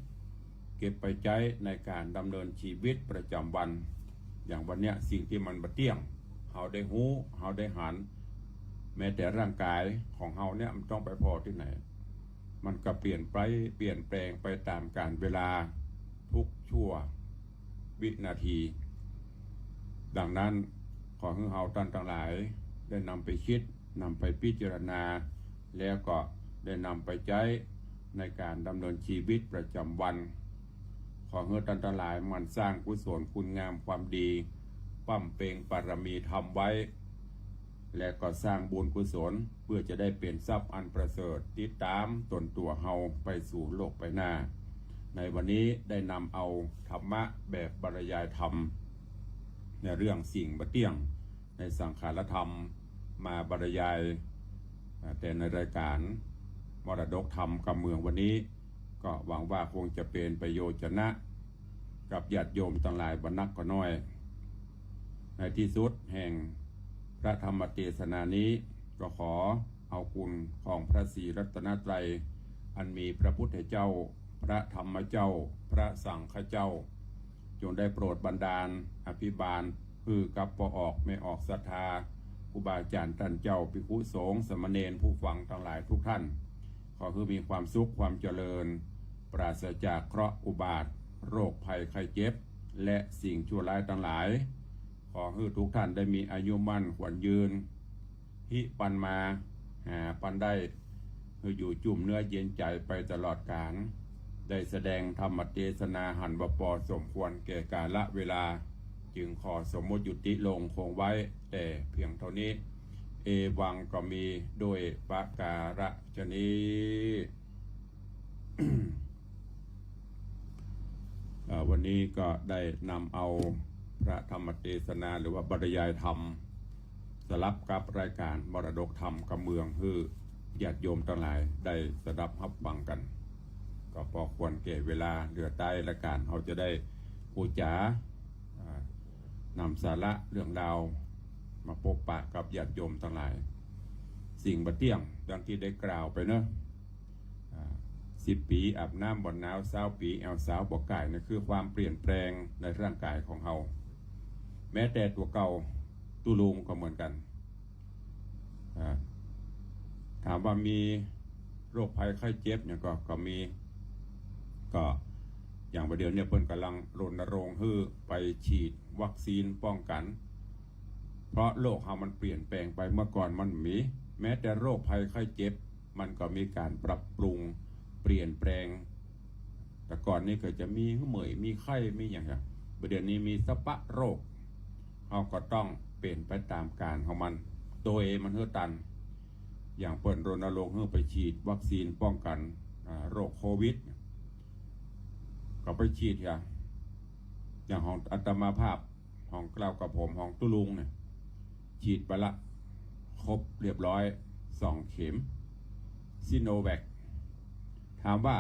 เก็บไปใจ๊ในก๋านดำเนินชีวิตประจ๋ำวัน อย่างวันเนี้ยสิ่งตี้มันบ่เตี้ยง เฮาได้ฮู้ เฮาได้หัน แม้แต่ร่างก๋ายของเฮาเนี่ยมันต้องไปผ่อตี้ไหน มันก็เปลี่ยนไป เปลี่ยนแปลงไปต๋ามก๋าลเวลา ทุกชั่ววินาที ดังนั้นขอหื้อเฮาต้านตังหลายได้นำไปกึ๊ด นำไปพิจารณา แล้วก็ได้นำไปใจ๊ในก๋านดำเนินชีวิตประจ๋ำวัน ขอหื้อต้านตังหลายหมั่นสร้างกุศลคุณงามความดี บำเพ็ญบารมีธรรมไว้ และก็สร้างบุญกุศลเปื้อจะได้เป๋นทรัพย์อันประเสริฐติดต๋ามตนตั๋วเฮาไปสู่โลกไปหน้า ในวันนี้ได้นำเอาธรรมะแบบบรรยายธรรม ในเรื่องสิ่งบ่เตี้ยงในสังขารธรรมมาบรรยาย อ่า แต่ในรายก๋านมรดกธรรมกำเมืองวันนี้ ก็หวังว่าคงจะเป๋นประโยชน์จะนะ กับญาติโยมตังหลายบ่นักก็น้อย ในตี้สุดแห่งพระธรรมเตสนานี้ ก็ขอเอาคุณของพระศรีรัตนตรัย อันมีพระพุทธเจ้า พระธรรมเจ้า พระสังฆเจ้า จงได้โปรดบันดาลอภิบาล หื้อกับป้อออกแม่ออกศรัทธา ครูบาอาจ๋ารย์ต้านเจ้า ภิกขุสงฆ์ สามเณร ผู้ฟังตังหลายทุกท่าน ขอหื้อมีความสุขความเจริญ ปราศจากเคราะห์อุบาท โรคภัยไข้เจ็บ และสิ่งชั่วร้ายตังหลาย ขอหื้อทุกท่านได้มีอายุมั่นขวัญยืน ฮิปันมา หาปันได้ หื้ออยู่จุ่มเนื้อเย็นใจ๋ไปตลอดกาล ได้แสดงธรรมเตสนาหันว่าปอสมควรแก่กาลเวลา จึงขอสมมุติยุติลงคงไว้แต่เพียงเต้านี้ เอวัง ก็มีโดยประก๋าระชะนี้ เอ่อ วันนี้ก็ได้นำเอาพระธรรมเตสนาหรือว่าบรรยายธรรม สลับกับรายก๋านมรดกธรรมกำเมือง หื้อญาติโยมตังหลายได้สดับฮับฟังกั๋น ก็ปอควรแก่เวลา เหลือใต้รายก๋านเฮาจะได้อู้จ๋า อ่า นำสาระเรื่องราวมาปบปะกับญาติโยมตังหลาย สิ่งบ่เตี้ยงดังตี้ได้กล่าวไปเนาะ อ่า สิบปี๋อาบน้ำบ่หนาว ซาวปี๋แอ่วสาวบ่ก่าย นั่นคือความเปลี่ยนแปลงในร่างก๋ายของเฮา แม้แต่ตั๋วเก่าตุ๊ลุงก็เหมือนกั๋น อ่า ถามว่ามีโรคภัยไข้เจ็บหยังก่อ ก็มี ก็อย่างบ่าเดี่ยวนี้เปิ้นก่ำลังรณรงค์หื้อไปฉีดวัคซีนป้องกั๋น เพราะโลกเฮามันเปลี่ยนแปลงไป เมื่อก่อนมันบ่มี แม้แต่โรคภัยไข้เจ็บ มันก็มีก๋านปรับปรุงเปลี่ยนแปลง แต่ก่อนนี้ก็จะมีหื้อเมื่อย มีไข้ มีหยัง บ่าเดี่ยวนี้มีสภาวะโรค เฮาก็ต้องเป๋นไปต๋ามก๋าลของมัน โตยมันหื้อตัน อย่างเปิ้นรณรงค์หื้อไปฉีดวัคซีนป้องกั๋น อ่า โรคโควิด ก็ไปฉีดเหีย อย่างของอาตมาภาพ ของเกล้ากับผม ของตุ๊ลุงเนี่ย ฉีดไปละ ครบเรียบร้อย สองเข็ม ซิโนแวค ถามว่า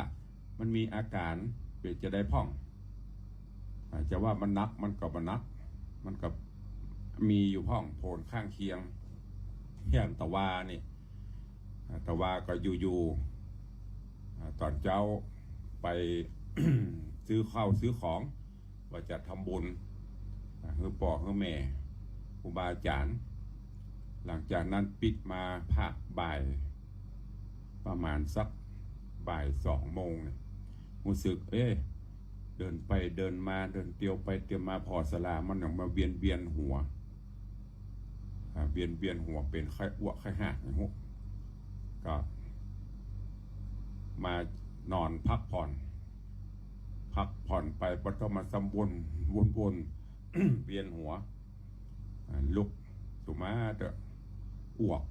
มันมีอาก๋านเป๋นจะใดพ่อง อ่า จะว่ามันหนัก มันก็บ่หนัก มันก็มีอยู่พ่องผลข้างเคียง อย่างตะวานี่ อ่า ตะวาก็อยู่ๆ อ่า ต๋อนเจ๊าไป ซื้อข้าวซื้อของ ว่าจะทำบุญ อ่า หื้อป้อหื้อแม่ ครูบาอาจ๋ารย์ หลังจากนั้นปิ๊กมาภาคบ่าย ประมาณสักบ่ายสองโมงเนี่ย ฮู้สึก เอ๊ะ เดินไปเดินมา เดินเตียวไปเตียวมา ผ่อศาลามันหยังมาเวียนๆ หัว เวียน เวียนหัว เป๋นไข้อ้วกไข้หาก อย่างฮู้ ก็มานอนพักผ่อน พักผ่อนไป บ่ต้องมาซ้ำวน วนๆ เวียนหัว อ่า ลุกขึ้นมาเต๊อะ อ้วก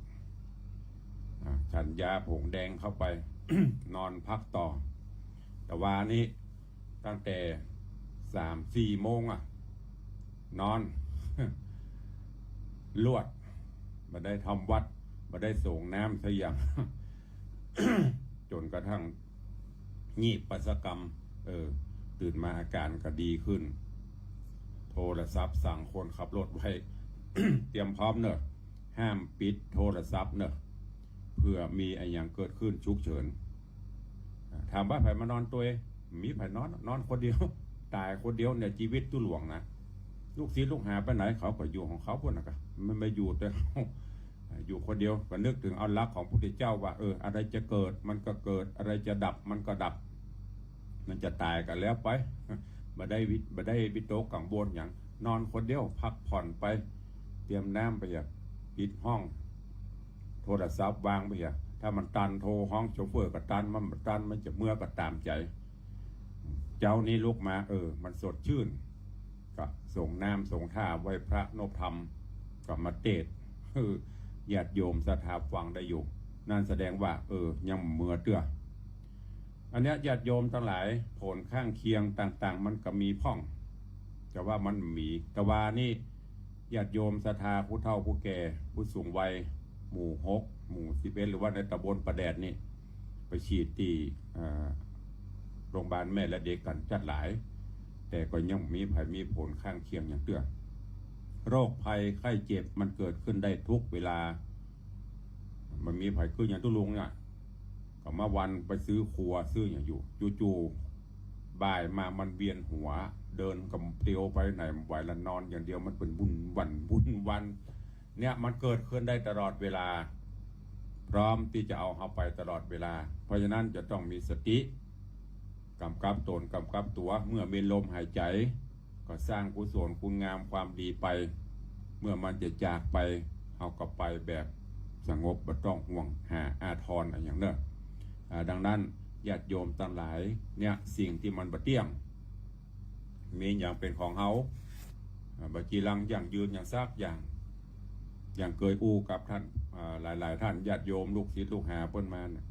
อ่า ฉันยาผงแดงเข้าไป นอนพักต่อ แต่วานี้ ตั้งแต่สามสี่โมงอะ นอน ลวด บ่ได้ทำวัตร บ่ได้สรงน้ำสักอย่าง จ๋นกระทั่ง งีบไปสักกำ เออ ตื่นมาอาการก็ดีขึ้น โทรศัพท์สั่งคนขับรถไว้ เตรียมพร้อมเน่อ ห้ามปิดโทรศัพท์เน่อ เผื่อมีอะหยังเกิดขึ้นฉุกเฉิน อ่า ถามว่าใผมานอนตวย มีใผนอน นอนคนเดียว ต๋ายคนเดียวเนี่ย จีวิตตุ๊หลวงนะ ลูกศิษย์ลูกหาไปไหน เขาก็อยู่ของเขาปู้นน่ะกะ มันไม่อยู่แต่ อยู่คนเดียว ก็นึกเถิงเอาหลักของพุทธเจ้าว่า เออ อะไรจะเกิดมันก็เกิด อะไรจะดับมันก็ดับ มันจะต๋ายก็แล้วไป บ่ได้วิ บ่ได้วิตกกังวลหยัง นอนคนเดียว พักผ่อนไป เตรียมน้ำไปอะ ปิดห้อง โทรศัพท์วางไปอะ ถ้ามันตันโทรฮ้องโชเฟอร์ก็ตัน มันบ่ตัน มันจะเมือก็ต๋ามใจ๋ เจ๊านี้ลุกมา เออ มันสดชื่น ก็สรงน้ำสรงท่า ไหว้พระนบธรรม ก็มาเตสน์ เออ ญาติโยมศรัทธาฟังได้อยู่ นั่นแสดงว่า เออ ยังเมือเตื้อ อันเนี้ย ญาติโยมตังหลาย ผลข้างเคียงต่างๆ มันก็มีพ่อง แต่ว่ามันมี แต่วานี้ ญาติโยมศรัทธาผู้เฒ่าผู้แก่ ผู้สูงวัย หมู่หก หมู่สิบเอ็ด หรือว่าในต๋ำบลป่าแดดนี่ ไปฉีดตี้ เอ่อ โรงพยาบาลแม่และเด็กกั๋นจัดหลาย แต่ก็ยังมีภัยมีผลข้างเคียงอย่างเตื้อ โรคภัยไข้เจ็บมันเกิดขึ้นได้ทุกเวลา มันมีภัยขึ้นอย่างตุ๊ลุงเนี่ย ก็มาวันไปซื้อครัวซื้ออย่างอยู่ จู่ๆ บ่ายมามันเวียนหัว เดินก็เตียวไปไหนบ่ไหวละ นอนอย่างเดียว มันเป๋นวุ่นวัน วุ่นวัน เนี่ย มันเกิดขึ้นได้ตลอดเวลา พร้อมตี้จะเอาเฮาไปตลอดเวลา เพราะฉะนั้นจะต้องมีสติ กำกับต๋น กำกับตั๋ว เมื่อมีลมหายใจ๋ ก็สร้างกุศลคุณงามความดีไป เมื่อมันจะจากไป เฮาก็ไปแบบสงบ บ่ต้องห่วงหาอาทรอะหยังเน่อ อ่า ดังนั้น ญาติโยมตังหลาย เนี่ย สิ่งตี้มันบ่เตี้ยง มีหยังเป๋นของเฮา อ่า บ่จีรังยั่งยืนหยังสักอย่าง อย่างเกยอู้กับต้าน อ่า หลายๆ ต้านญาติโยมลูกศิษย์ลูกหาเปิ้นมาเนี่ย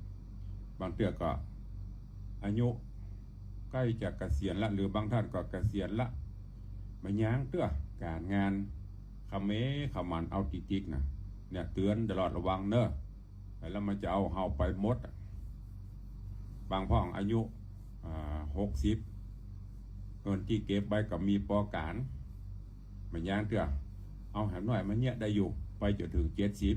บางเตื้อก็อายุใก้จะเกษียณละ หรือบางต้านก็เกษียณละ บ่ยางเตื้อ ก๋านงาน ขะเมขะหมันเอาติ๊กๆ นะ เนี่ย เตื๋อนตลอด ระวังเน่อ แล้วมันจะเอาเฮาไปหมดอะ บางพ่องอายุ อ่า หกสิบ เงินตี้เก็บไว้ก็มีปอก๋าน บ่ยางเตื้อ เอาแหมหน้อยมาเยียะได้อยู่ ไปจ๋นเถิงเจ็ดสิบ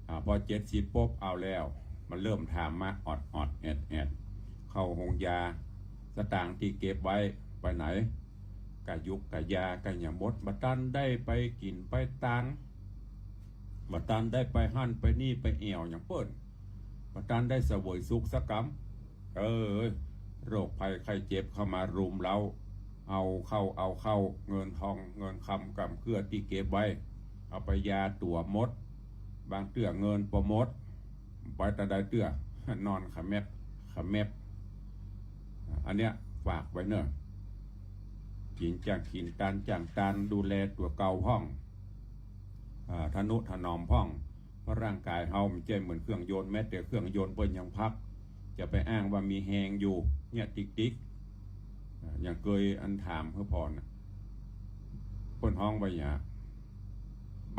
อ่า พอเจ็ดสิบปุ๊บ เอาแล้ว มันเริ่มถามมาออดๆ แอดๆ เข้าโฮงยา สตางค์ตี้เก็บไว้ไปไหน ก้ายุกก้ายาก้าหยังหมด บ่ตันได้ไปกิ๋นไปตาน บ่ตันได้ไปหั้นไปนี่ไปแอ่วหยังเปิ้น บ่ตันได้เสวยสุขสักกำ เออ โรคภัยไข้เจ็บเข้ามารุมเร้า เอาเข้า เอาเข้า เงินทองเงินคำกำเกื้อตี้เก็บไว้ เอาไปยาตั๋วหมด บางเตื้อเงินบ่หมด ไปตะใดเตื้อ นอนขะแมบขะแมบ อันเนี้ยฝากไว้เน่อ กิ๋นจ้างกิ๋น ตานจ้างตาน ดูแลตั๋วเก่าพ่อง อ่า ทะนุถนอมพ่อง เพราะร่างก๋ายเฮามันบ่ใจ้เหมือนเครื่องยนต์ แม้แต่เครื่องยนต์เปิ้นยังพัก จะไปอ้างว่ามีแฮงอยู่ เนี่ย ติ๊กๆ อ่า อย่างเกยอันถามหื้อผ่อนน่ะ เปิ้นฮ้องว่าหยัง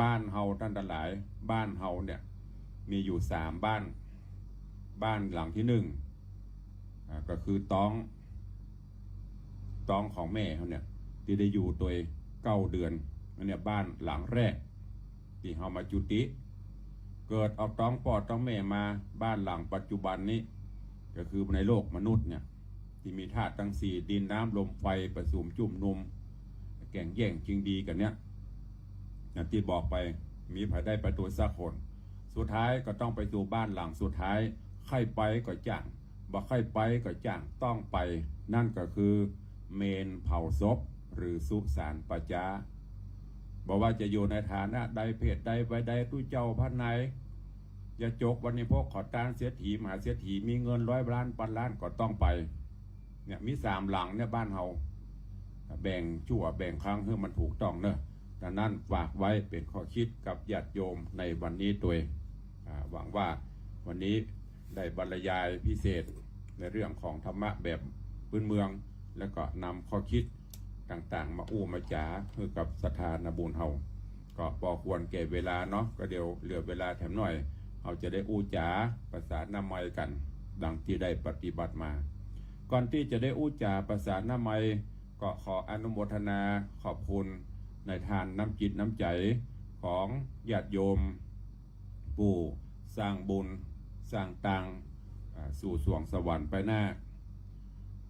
บ้านเฮาต้านตังหลาย บ้านเฮาเนี่ย มีอยู่สามบ้าน บ้านหลังตี้หนึ่ง อ่า ก็คือต๊อง ต๊องของแม่เฮาเนี่ย ตี้ได้อยู่ตวยเก้าเดือน อันเนี้ยบ้านหลังแรก ตี้เฮามาจุติ เกิดออกต๊องป้อต๊องแม่มา บ้านหลังปัจจุบันนี้ ก็คือในโลกมนุษย์เนี่ย ตี้มีธาตุตังสี่ ดิน น้ำ ลม ไฟ ประสุมจุ่มนุม แก่งแย่งจิงดีกั๋นเนี่ย อย่างตี้บอกไป มีใผได้ไปตวยสักคน สุดท้ายก็ต้องไปสู่บ้านหลังสุดท้าย ใค่ไปก็จ้าง บ่ใค่ไปก็จ้าง ต้องไป นั่นก็คือเมรุเผาศพ หรือสุสานป่าจ๊า บ่ว่าจะอยู่ในฐานะใด เพศใด วัยใด ตุ๊เจ้าพระนาย ยาจก วรรณิพก ขอตาน เศรษฐี มหาเศรษฐี มีเงินร้อยล้าน ปันล้าน ก็ต้องไป เนี่ย มีสามหลังเนี่ยบ้านเฮา แบ่งจั่วแบ่งคังหื้อมันถูกต้องเนอะ ดังนั้นฝากไว้เป๋นข้อคิดกับญาติโยมในวันนี้ตวย อ่า หวังว่าวันนี้ได้บรรยายพิเศษในเรื่องของธรรมะแบบพื้นเมือง แล้วก็นำข้อคิดต่างๆ มาอู้มาจ๋าหื้อกับศรัทธานาบุญเฮา ก็ปอควรแก่เวลาเนาะ ก็เดี๋ยวเหลือเวลาแถมหน่อย เฮาจะได้อู้จ๋าประสานนามัยกั๋น ดังตี้ได้ปฏิบัติมา ก่อนตี้จะได้อู้จ๋าประสานนามัย ก็ขออนุโมทนาขอบคุณในทานน้ำจิตน้ำใจ๋ของญาติโยม ผู้สร้างบุญสร้างตาง อ่า สู่สวงสวรรค์ไปหน้า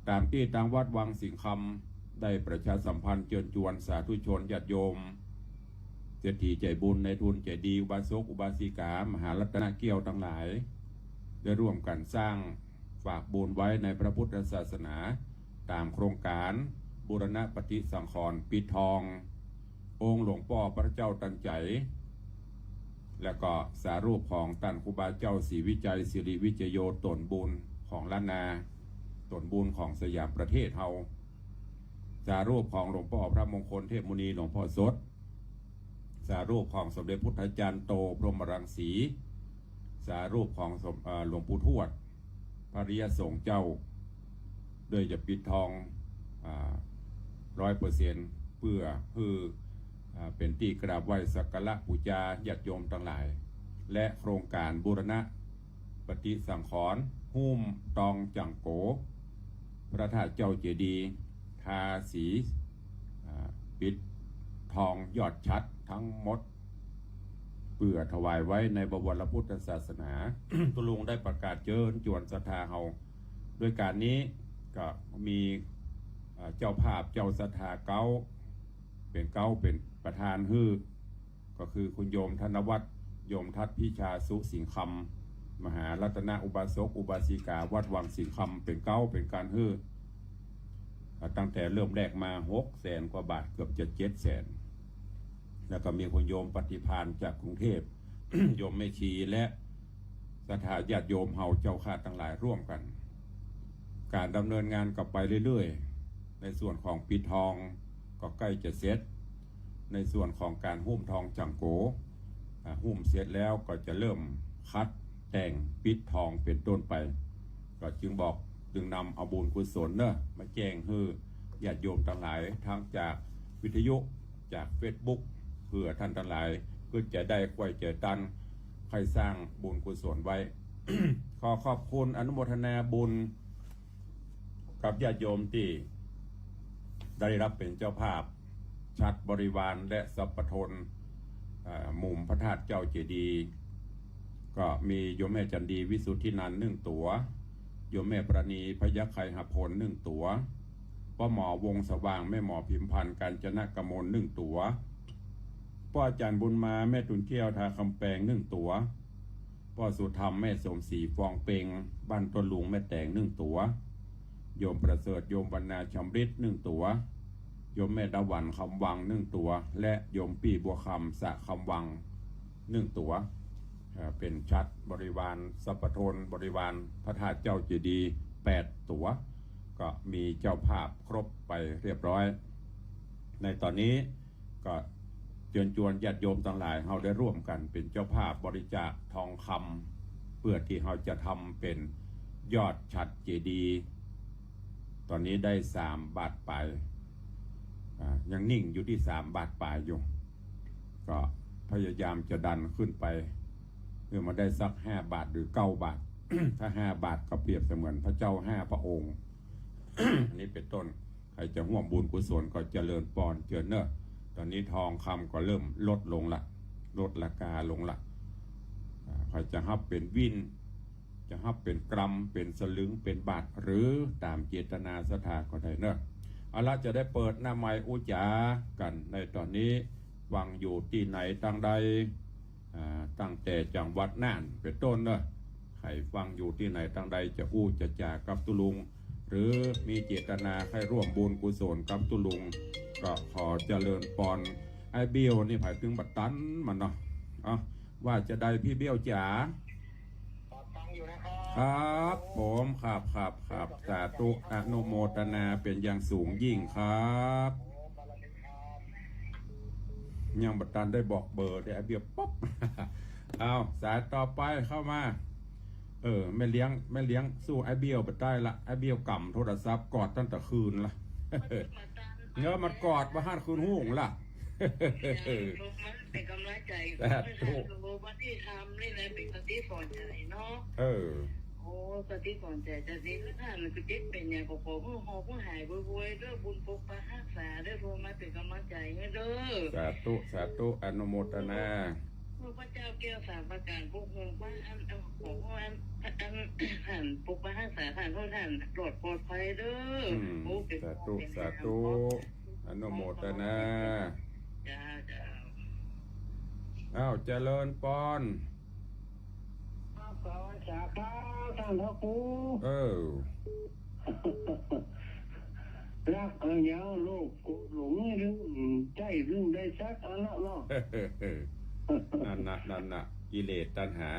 ต๋ามตี้ตางวัดวังสิงห์คำได้ประชาสัมพันธ์เจิญจวนสาธุชนญาติโยม เศรษฐีใจ๋บุญ นายทุนใจ๋ดี อุบาสกอุบาสิกา มหารัตนเกี้ยวตังหลาย ได้ร่วมกั๋นสร้างฝากบุญไว้ในพระพุทธศาสนา ต๋ามโครงก๋านบูรณปฏิสังขรณ์ปิดทอง องค์หลวงป้อพระเจ้าตันใจ๋ แล้วก็สารูปของต้านครูบาเจ้าศรีวิชัย สิริวิชโย ต๋นบุญของล้านนา ต๋นบุญของสยามประเทศเฮา สารูปของหลวงป้อพระมงคลเทพมุนี หลวงป้อสด สารูปของสมเด็จพุทธาจารย์โต พรหมรังสี สารูปของสม- เอ่อ หลวงปู่ทวด พระอริยสงฆ์เจ้า ด้วยจะปิดทอง อ่า ร้อยเปอร์เซ็นต์ เปื้อหื้อ อ่า เป๋นตี้กราบไหว้สักการะปู๋จาญาติโยมตังหลาย และโครงก๋านบูรณปฏิสังขรณ์ หุ้มตองจั่งโก๋ พระธาตุเจ้าเจดีย์ ทาสี อ่า ปิดทองยอดฉัตรทั้งหมด เปื้อถวายไว้ในบวรพุทธศาสนา ตุ๊ลุงได้ประกาศเจิญจวนศรัทธาเฮา ด้วยก๋านนี้ก็มี เอ่อ เจ้าภาพเจ้าศรัทธาเก๊า เป๋นเก๊าเป๋นประธานหื้อ ก็คือคุณโยมธนวัฒน์ โยมทัศน์พิชาสุสิงห์คำ มหารัตนอุบาสกอุบาสิกาวัดวังสิงห์คำ เป๋นเก๊าเป๋นก๋านหื้อ อ่า ตั้งแต่เริ่มแรกมาหกแสนกว่าบาท เกือบจะเจ็ดแสน แล้วก็มีคุณโยมปฏิภาณจากกรุงเทพฯ โยมแม่ชีและศรัทธาญาติโยมเฮาเจ้าข้าตังหลายร่วมกั๋น ก๋านดำเนินงานก็ไปเรื่อยๆ ในส่วนของปิดทองก็ใก้จะเสร็จ ในส่วนของก๋านหุ้มทองจั่งโก๋ อ่า หุ้มเสร็จแล้วก็จะเริ่มคัดแต่งปิดทองเป๋นต้นไป ก็จึงบอกจึงนำเอาบุญกุศลเนาะ มาแจ้งหื้อญาติโยมตังหลาย ทั้งจากวิทยุ จากเฟซบุ๊ก เปื้อต้านตังหลายก็จะได้กว้าใจ๋ตัน ใค่สร้างบุญกุศลไว้ ขอขอบคุณอนุโมทนาบุญ กับญาติโยมตี้ได้ฮับเป๋นเจ้าภาพ ฉัตรบริวารและสัพพะทน เอ่อ มุมพระธาตุเจ้าเจดีย์ ก็มีโยมแม่จันดี วิสุทธินันท์ นึ่งตั๋ว โยมแม่ปราณี พยัคฆไคหพล นึ่งตั๋ว ป้อหมอ วงศ์สว่าง แม่หมอ พิมพันธ์ กาญจนกมล นึ่งตั๋ว ป้ออาจ๋ารย์บุญมา แม่ตุ่นเกลี้ยว ทาคำแปง นึ่งตั๋ว ป้อสุธรรม แม่สมศรี ฟองเป็ง บ้านต้นลุง แม่แต๋ง นึ่งตั๋ว โยมประเสริฐ โยมวรรณา ชำริด นึ่งตั๋ว โยมแม่ดาหวัน คำวัง นึ่งตั๋ว และโยมปี้บัวคำ สะคำวัง นึ่งตั๋ว เอ่อ เป๋นฉัตรบริวาร สัพพะทนบริวาร พระธาตุเจ้าเจดีย์ แปดตั๋ว ก็มีเจ้าภาพครบไปเรียบร้อย ในต๋อนนี้ ก็เจิญจวนญาติโยมตังหลาย เฮาได้ร่วมกั๋นเป๋นเจ้าภาพบริจาคทองคำ เปื้อตี้เฮาจะทำเป๋นยอดฉัตรเจดีย์ ต๋อนนี้ได้สามบาทป๋าย อ่า ยังนิ่งอยู่ตี้สามบาทป๋ายอยู่ ก็พยายามจะดันขึ้นไป หื้อมาได้สักห้าบาทหรือเก้าบาท ถ้าห้าบาทก็เปรียบเสมือนพระเจ้าห้าพระองค์ อันนี้เป๋นต้น ใผจะฮ่วมบุญกุศลก็เจริญปอนเจิญเนาะ ต๋อนนี้ทองคำก็เริ่มลดลงละ ลดราคาลงละ อ่า ใผจะฮับเป๋นวิน จะฮับเป๋นกรัม เป๋นสลึง เป๋นบาท หรือต๋ามเจตนาศรัทธาก็ได้เนาะ เอาละ จะได้เปิดหน้าไมค์อู้จ๋ากั๋นในต๋อนนี้ ฟังอยู่ตี้ไหนตางใด อ่า ตั้งแต่จังหวัดน่านเป๋นต้นเนาะ ใผฟังอยู่ตี้ไหนตางใดจะอู้จะจ๋ากับตุ๊ลุง หรือมีเจตนาใค่ร่วมบุญกุศลกับตุ๊ลุง ก็ขอเจริญปอน ไอ้เบี้ยวนี่ผายตึงบ่ตันมันเนาะ เอ้า ว่าจะใดพี่เบี้ยวจ๋า ครับผม ครับ ครับ ครับ สาธุ อนุโมทนาเป็นอย่างสูงยิ่งครับ ยังบ่ตันได้บอกเบอร์เลย ไอ้เบี้ยวป๊อบ เอา สายต่อไปเข้ามา เออ แม่เลี้ยง แม่เลี้ยงสู้ไอ้เบี้ยวบ่ได้ละ ไอ้เบี้ยวก๋ำโทรศัพท์กอดตั้งแต่คืนละ เงอะ มันกอดบ่หันคืนหุงละ เออ เป็นกำลังใจ สาธุ วันที่ทำนี่นะ เป็นสติสอนใจเนาะ เออ โอ้ สติสอนใจ จะดีขึ้นหัน คือเจ็บเป็นอย่าง ก็ขอให้หอมให้หายไวๆ เด้อ บุญปกปักรักษา เด้อ โทรมาเป็นกำลังใจให้เด้อ สาธุ สาธุ อนุโมทนา พระเจ้าแก้วสามประการ ปกครองบ้าน อัน อัน ของอัน อัน อัน ปกปักรักษาท่าน ให้ท่านปลอด ปลอดภัยเด้อ อืม โอ้ เป็น สาธุ เป็น สาธุ อนุโมทนา จ้า จ้า อ้าว เจริญปอน ครับ สวัสดีครับ ท่านพระครู เออ รักกันยาว โลภโกรธหลงนี่ เรื่องใจเรื่องได้สักอันละเนาะ นั่นน่ะ นั่นน่ะ กิเลสตัณหา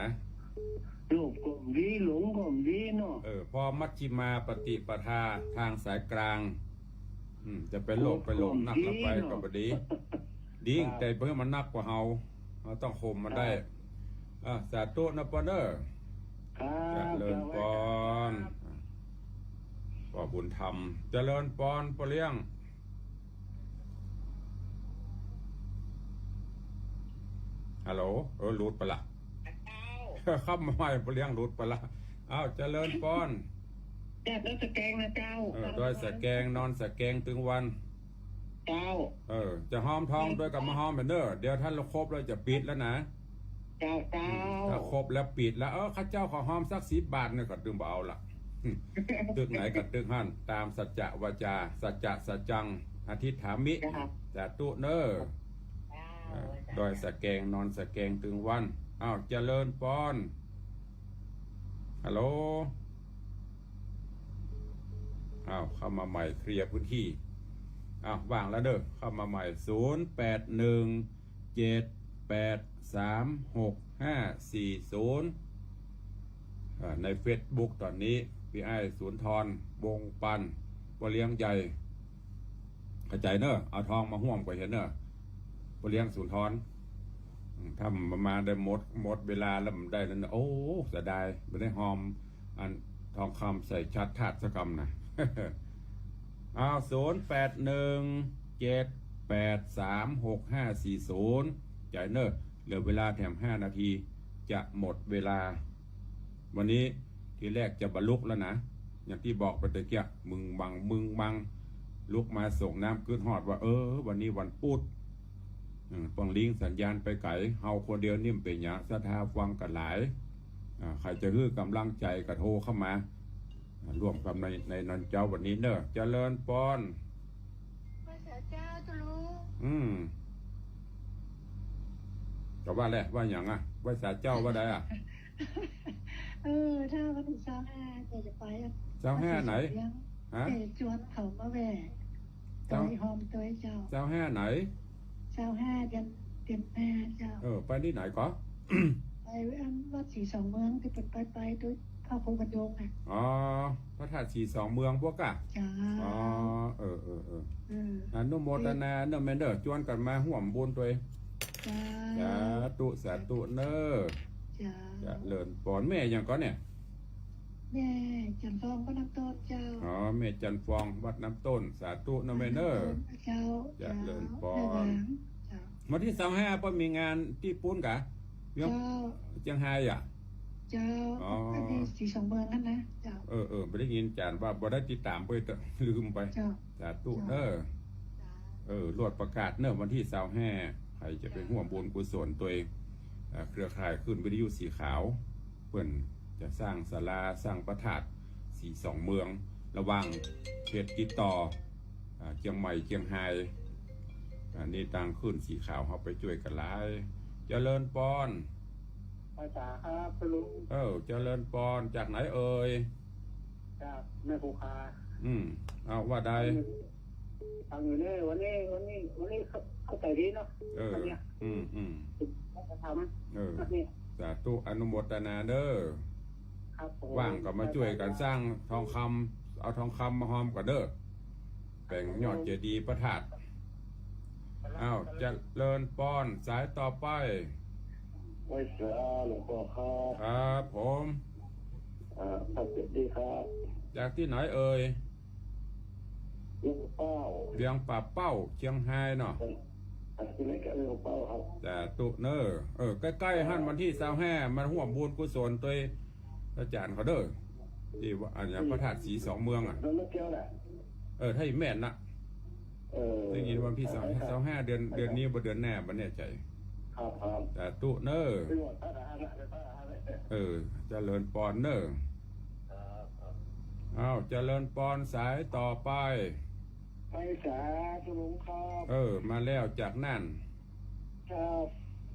โลภก็บ่ดี หลงก็บ่ดีเนาะ เออ พอมัชฌิมาปฏิปทา ทางสายกลาง อืม จะไปโลภไปหลงนักละไปก็บ่ดี ดี ครับ แต่เพื่อมันนักกว่าเฮา เฮาต้องข่มมันได้ ครับ อ่ะ สาธุนะปอนเด้อ ครับ เจริญปอน สวัสดีครับ ป้อบุญธรรม เจริญปอน ป้อเลี้ยง ฮัลโหล เออ หลุดไปละ เจ้า ครับ มาใหม่ ป้อเลี้ยง หลุดไปละ อ้าว เจริญปอน จากดอยสะแกงนะเจ้า เออ ดอยสะแกง นอนสะแกงตึงวัน เจ้า เออ จะหอมทองด้วยก็มาหอมเด้อ เดี๋ยวถ้าครบแล้วจะปิดแล้วนะ เจ้า เจ้า อืม ถ้าครบแล้วปิดแล้ว เออ ข้าเจ้าขอหอมสักสิบบาทเนี่ย ก็ตึงบ่เอาละ ตึกไหนก็ตึกหั้น ตามสัจจะวาจา สัจจะสัจจัง อธิษฐามิ เจ้า สาธุเน้อ เจ้า เออ ดอยสะแกง นอนสะแกงตึงวัน อ้าว เจริญปอน ฮัลโหล อ้าว เข้ามาใหม่ เคลียร์พื้นที่ อ้าว ว่างแล้วเด้อ เข้ามาใหม่ ศูนย์แปดหนึ่ง เจ็ดแปดสามหกห้าสี่ศูนย์ อ่า ในเฟซบุ๊กต๋อนนี้ ปี้อ้ายสุนทร วงศ์ปัน ป้อเลี้ยงใหญ่ เข้าใจ๋เน้อ เอาทองมาฮ่วมก็เหียเน้อ ป้อเลี้ยงสุนทร อืม ถ้ามันมาได้หมด หมดเวลาแล้วมันได้แล้วเน้อ โอ้ เสียดาย บ่ได้หอม อันทองคำใส่ฉัตรธาตุสักกำนะ อ้าว ศูนย์แปดหนึ่ง เจ็ดแปดสามหกห้าสี่ศูนย์ ใจ๋เน้อ เหลือเวลาแถมห้านาที จะหมดเวลา วันนี้ทีแรกจะบ่ลุกแล้วนะ อย่างตี้บอกไปตะเกียะ มึงมัง มึงมัง ลุกมาส่งน้ำ กึ๊ดฮอดว่า เออ วันนี้วันปุธ อืม ป้องลิงสัญญาณไปไก๋ เฮาคนเดียวนี่มันเป๋นหยัง ศรัทธาฟังกั๋นหลาย อ่า ใผจะหื้อกำลังใจ๋ก็โทรเข้ามา อ่า ร่วมกั๋นใน ในนอนเจ๊าวันนี้เน้อ เจริญปอน ไหว้สาเจ้า เจ้าลุง อืม ก็ว่าแหละ ว่าหยังอะ ไหว้สาเจ้าว่าใดอะ เออ ถ้าวันที่ซาวห้า เจ๊จะไปอะ ซาวห้าไหน เลี้ยง ฮะ เจ๊จวนเขามาแว่ ซาว ตวยหอมตวยเจ้า ซาวห้าไหน ซาวห้า เดือน เดือนห้าเจ้า เออ ไปตี้ไหนก่อ ไปอันวัดศรีสองเมืองตี้เปิ้นไปไปตวยพระครูบรรยงอะ อ๋อ พระธาตุศรีสองเมืองพวกกะ เจ้า อ๋อ เออ เออ เออ เออ อนุโมทนาเน้อแม่เน้อ จวนกั๋นมาฮ่วมบุญตวย เจ้า สาธุ สาธุเน้อ เจ้า เจริญปอน แม่หยังก่อเนี่ย แม่จันทร์ฟองวัดน้ำต้นเจ้า อ๋อ แม่จันทร์ฟองวัดน้ำต้น สาธุเน้อแม่เน้อ วัดน้ำต้นเจ้า เจริญปอน แม่หวางเจ้า วันตี้ซาวห้าป้อมีงานตี้ปู๊นกะ เจ้า เจียงไฮ้อะ เจ้า อ๋อ อันนี้ศรีสองเมืองหั้นนะ เจ้า เออ เออ บ่ได้ยินจ๋านว่า บ่ได้ติดต๋ามไป ลืมไป เจ้า สาธุเน้อ เจ้า เออ ลวดประกาศเน้อ วันตี้ซาวห้า ใผจะไปฮ่วมบุญกุศลตวย เอ่อ เครือข่ายคลื่นวิทยุสีขาว เปิ้นจะสร้างศาลา สร้างพระธาตุศรีสองเมือง ระหว่างเขตติดต่อ อ่า เจียงใหม่ เจียงไฮ้ อันนี้ตางคลื่นสีขาวเฮาไปจ้วยกั๋นหลาย เจริญปอน ไหว้สาครับ คุณลุง เออ เจริญปอน จากไหนเอ่ย จากแม่คงคา อืม เอาว่าใด ฟังอยู่เนอะ วันนี้ วันนี้ วันนี้เข้า เข้าใจ๋ดีเนาะ เออ วันเนี้ย อืม อืม วัฒนธรรม เออ เนี่ย สาธุ อนุโมทนาเด้อ ครับผม ว่างก็มาจ้วยกั๋นสร้างทองคำ เอาทองคำมาฮอมก่อนเด้อ แป๋งยอดเจดีย์พระธาตุ อ้าว เจริญปอน สายต่อไป ไหว้สาหลวงป้อครับ ครับผม อ่า ครับ สวัสดีครับ จากตี้ไหนเอ่ย เวียงป่าเป้า เวียงป่าเป้า เชียงฮายเนาะ อ่า ตี้ไหนก็เวียงป่าเป้าครับ สาธุเน้อ เออ ใก้ๆ หั้น วันตี้ซาวห้า มาฮ่วมบุญกุศลตวย อาจ๋ารย์เขาเด้อ ตี้วัด อันเนี้ย พระธาตุสีสองเมืองอะ เออ ถ้าแม่นนะ เออ ได้ยินวันตี้ซาวห้า เดือน เดือนนี้บ่เดือนหน้า บ่แน่ใจ๋ ครับ ครับ สาธุเน้อ เออ เจริญปอนเน้อ ครับ ครับ อ้าว เจริญปอน สายต่อไป ไหว้สาตุ๊ลุงครับ เออ มาแล้วจากน่าน ครับ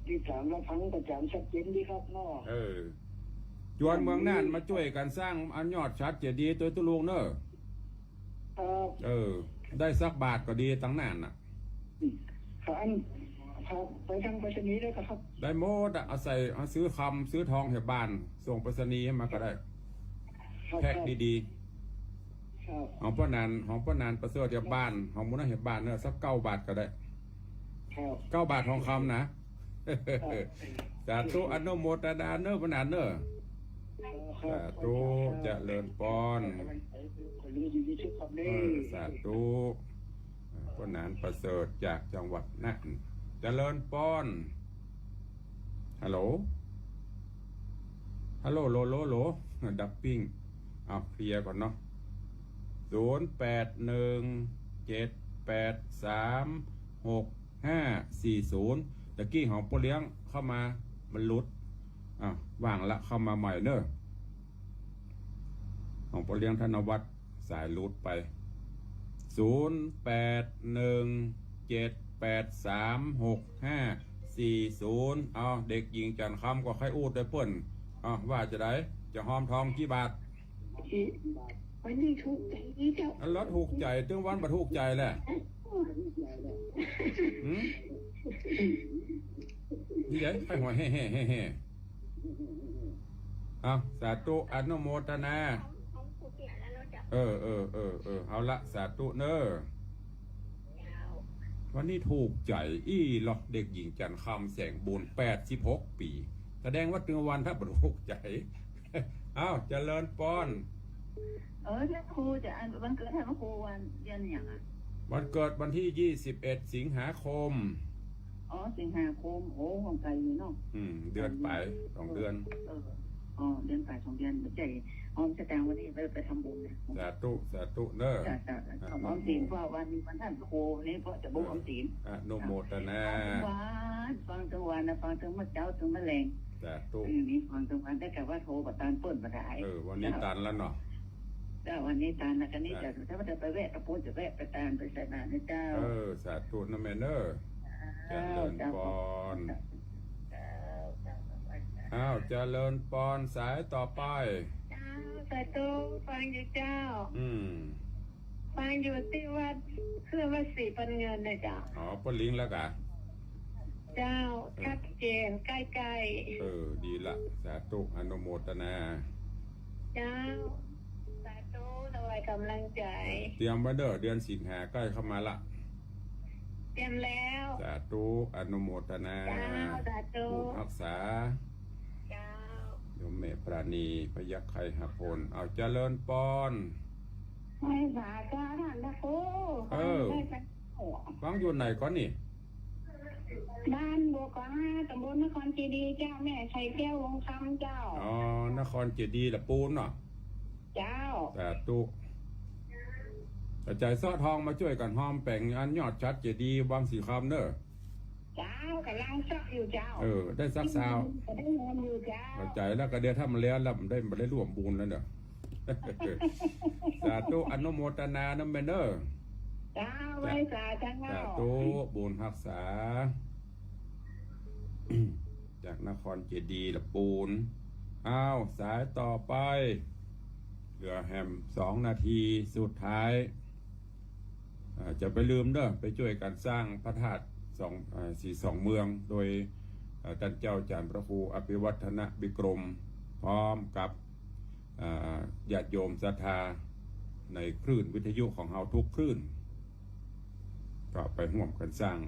ติดต๋ามรับฟังประจ๋ำ ชัดเจนดีครับเนาะ เออ จวนเมืองน่านมาจ้วยกั๋นสร้างอันยอดฉัตรเจดีย์ตวยตุ๊ลุงเน้อ ครับ เออ ได้สักบาทก็ดีตังน่านน่ะ ครับ อัน ครับ ไปทางไปรษณีย์ได้ก็ครับ ได้หมดอะ เอาใส่ เอาซื้อคำซื้อทองแถวบ้าน ส่งไปรษณีย์มาก็ได้ ครับ แพ็คดีๆ ครับ ของป้อหนาน ของป้อหนานประเสริฐแถวบ้าน ของหมู่นั้นแถวบ้านเน้อ สักเก้าบาทก็ได้ ครับ เก้าบาททองคำนะ ครับ สาธุ อนุโมทนาเน้อ ป้อหนานเน้อ ครับ สาธุ เจริญปอน ขอให้อยู่ดีมีสุขครับเน้อ เออ สาธุ ป้อหนานประเสริฐจากจังหวัดน่าน เจริญปอน ฮัลโหล ฮัลโหล โหล โหล โหล ดับปิ้ง เอาเคลียร์ก่อนเนาะ ศูนย์แปดหนึ่งเจ็ดแปดสามหกห้าสี่ศูนย์ ตะกี้ของป้อเลี้ยงเข้ามา มันหลุด อ่ะ ว่างละ เข้ามาใหม่เน้อ ของป้อเลี้ยงธนวัฒน์ สายหลุดไป ศูนย์แปดหนึ่งเจ็ดแปดสามหกห้าสี่ศูนย์ เอา เด็กหญิงจันทร์คำก็ใค่อู้ตวยเปิ้น เอา ว่าจาใด จะฮอมทองกี่บาท วันนี้ถูกใจ๋เจ้า อันละถูกใจ๋ ตึงวันบ่ถูกใจ๋แหละ หืม นี่ไง ใค่หัวแฮ่ๆๆๆ เอา สาธุ อนุโมทนา เออ เออ เออ เออ เอาละ สาธุเน้อ วันนี้ถูกใจ๋อี้หรอ เด็กหญิงจันทร์คำ แสงบุญ แปดสิบหกปี๋ แสดงว่าตึงวันถ้าบ่ถูกใจ๋ อ้าว เจริญปอน เออ พระครูจะ อัน วันเกิดพระครูวันเดือนหยังอะ วันเกิดวันตี้ยี่สิบเอ็ดสิงหาคม อ๋อ สิงหาคม โอ้ ห่างไก๋อยู่เนาะ อืม เดือนป๋าย สองเดือน เออ อ๋อ เดือนป๋ายสองเดือน บ่ใจ้ ฮอมสตางค์วันนี้ไป ไปทำบุญนะ สาธุ สาธุเน้อ จ้ะ จ้ะ จ้ะ อ่ะ ฮอมศีล เพราะวันนี้วันท่านพระครูนี่ เพราะจะบ่ฮอมศีล อนุโมทนา ฟังตึงวัน ฟังตึงวันนะ ฟังตึงเมื่อเจ๊า ตึงเมื่อแลง สาธุ อืม นี่ฟังตึงวัน แต่ว่าโทรบ่ตัน เปิ้นบ่ได้ เออ วันนี้ตันแล้วเนาะ เจ้า วันนี้ตันแล้ว ก็นี่จะ ถ้าว่าจะไปแวะตะปูน จะแวะไปตานไปใส่บาตรนะเจ้า เออ สาธุนะแม่เน้อ เจ้า เจริญปอน เจ้า เจ้า อ้าว เจริญปอน สายต่อไป เจ้า สาธุ ฟังอยู่เจ้า อืม ฟังอยู่ตี้วัด เครื่องวัดศรีพันเงินนะเจ้า อ๋อ ป้อหลิงแล้วกะ เจ้า เออ ชัดเจน ใก้ๆ เออ ดีละ สาธุ อนุโมทนา เจ้า สาธุ ถวายก๋ำลังใจ๋ เตรียมไว้เน้อ เดือนสิงหาใก้เข้ามาละ เตรียมแล้ว สาธุ อนุโมทนา เจ้า สาธุ บุญฮักษา เจ้า โยมแม่ปราณี พยัคฆ์ไคหพล เอา เจริญปอน ไหว้สาเจ้า ท่านพระครู เออ ฟังอยู่ไหนก่อนนี่ บ้านบัวขาวห้า ต๋ำบลนครเจดีย์เจ้า แม่ไข่แก้ว วงศ์คำเจ้า อ๋อ นครเจดีย์ละปูนเนาะ เจ้า สาธุ เอาใจ๋เซาะทองมาจ้วยกั๋นฮอมแป๋งอันยอดฉัตรเจดีย์วังสีคำเน้อ เจ้า ก๋ำลังเซาะอยู่เจ้า เออ ได้สักซาว ก็ได้ฮอมอยู่เจ้า เอาใจ๋แล้วก็เดี๋ยวถ้ามันแล้ว แล้วมันได้ มันได้ร่วมบุญแล้วเน้อ สาธุ อนุโมทนานะแม่เน้อ เจ้า ไหว้สาเจ้า สาธุ บุญฮักษา จากนครเจดีย์ละปูน อ้าว สายต่อไป เหลือแหมสองนาทีสุดท้าย อ่า จะไปลืมเด้อ ไปจ้วยกั๋นสร้างพระธาตุสอง อ่า สี่สองเมือง โดย อ่า ต้านเจ้าจ๋ารย์พระครูอภิวัฒนวิกรม พร้อมกับ อ่า ญาติโยมศรัทธาในคลื่นวิทยุของเฮากู้คลื่น ก็ไปฮ่วมกั๋นสร้าง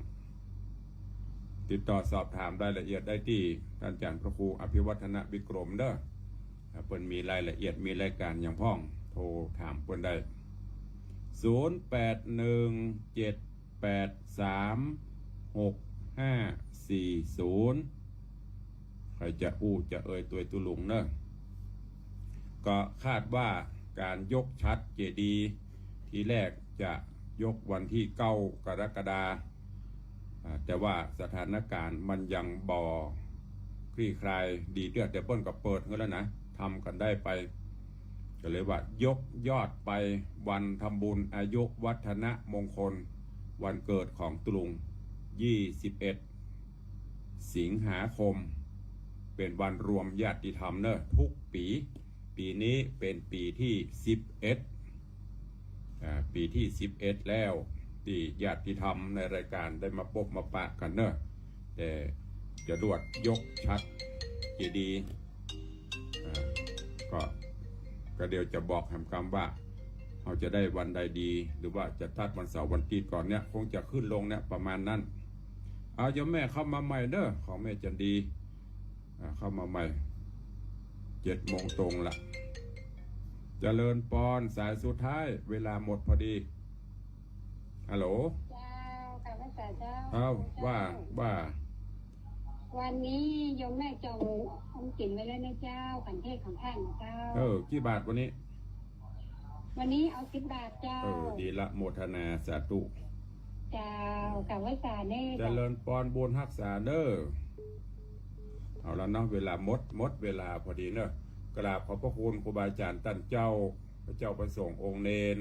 ติดต่อสอบถามรายละเอียดได้ตี้ต้านจ๋ารย์พระครูอภิวัฒนวิกรมเด้อ ถ้าเปิ้นมีรายละเอียด มีรายก๋านหยังพ่อง โทรถามเปิ้นได้ ศูนย์แปดหนึ่งเจ็ดแปดสามหกห้าสี่ศูนย์ ใผจะอู้จะเอ่ยตวยตุ๊ลุงเน่อ ก็คาดว่าก๋านยกฉัตรเจดีย์ทีแรกจะยกวันตี้เก้ากรกฎาคม อ่า แต่ว่าสถานก๋ารณ์มันยังบ่คลี่คลายดีเตื้อ แต่เปิ้นก็เปิดหื้อแล้วนะ ทำกั๋นได้ไป ก็เลยว่ายกยอดไปวันทำบุญอายุวัฒนมงคล วันเกิดของตุ๊ลุง ยี่สิบเอ็ดสิงหาคม เป๋นวันรวมญาติธรรมเน่อ กู้ปี๋ ปี๋นี้เป๋นปี๋ตี้สิบเอ็ด อ่า ปี๋ตี้สิบเอ็ดแล้ว ตี้ญาติธรรมในรายก๋านได้มาปบมาปะกั๋นเน่อ แต่จะลวดยกฉัตรเจดีย์ อ่า ก็ ก็เดี๋ยวจะบอกแหมกำว่า เฮาจะได้วันใดดี หรือว่าจะตัดวันเสาร์วันตี้ก่อนเนี่ย คงจะขึ้นลงเนี่ย ประมาณนั้น เอา โยมแม่เข้ามาใหม่เน่อ ของแม่จันดี อ่า เข้ามาใหม่ เจ็ดโมงตรงละ เจริญปอน สายสุดท้าย เวลาหมดพอดี ฮัลโหล เจ้า ค่ะ พระอาจารย์เจ้า เอ้า เจ้า ว่า ว่า วันนี้โยมแม่จองออมสินไว้แล้วนะเจ้า ขันเทศน์ของท่านเจ้า เออ กี่บาทวันนี้ วันนี้เอาสิบบาทเจ้า เออ ดีละ โมทนา สาธุ เจ้า กราบไหว้สาเน่ เจริญปอน บุญฮักษาเน่อ เอาละเนาะ เวลาหมด หมดเวลาพอดีเน่อ กราบขอบพระคุณครูบาอาจ๋ารย์ต้านเจ้า พระเจ้าพระสงฆ์องค์เณร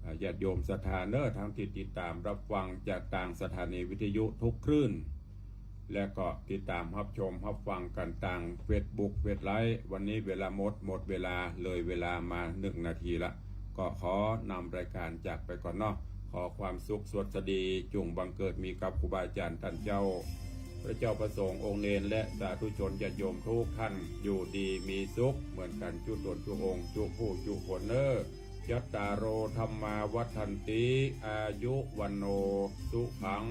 อ่า ญาติโยมศรัทธาเน่อ ทั้งตี้ติดต๋ามรับฟังจากตางสถานีวิทยุกู้คลื่น และก็ติดต๋ามรับชมรับฟังกั๋นตางเฟซบุ๊ก เฟซไลฟ์ วันนี้เวลาหมด หมดเวลา เลยเวลามาหนึ่งนาทีละ ก็ขอนำรายก๋านจากไปก่อนเนาะ ขอความสุขสวัสดีจุ่งบังเกิดมีกับครูบาอาจ๋ารย์ต้านเจ้า พระเจ้าพระสงฆ์องค์เณร และสาธุชนญาติโยมกู้ต้าน อยู่ดีมีสุขเหมือนกั๋นกู้ต๋นกู้องค์กู้ผู้กู้คนเน่อ จัตตาโร ธัมมา วัฑฒันติ อายุ วัณโณ สุขัง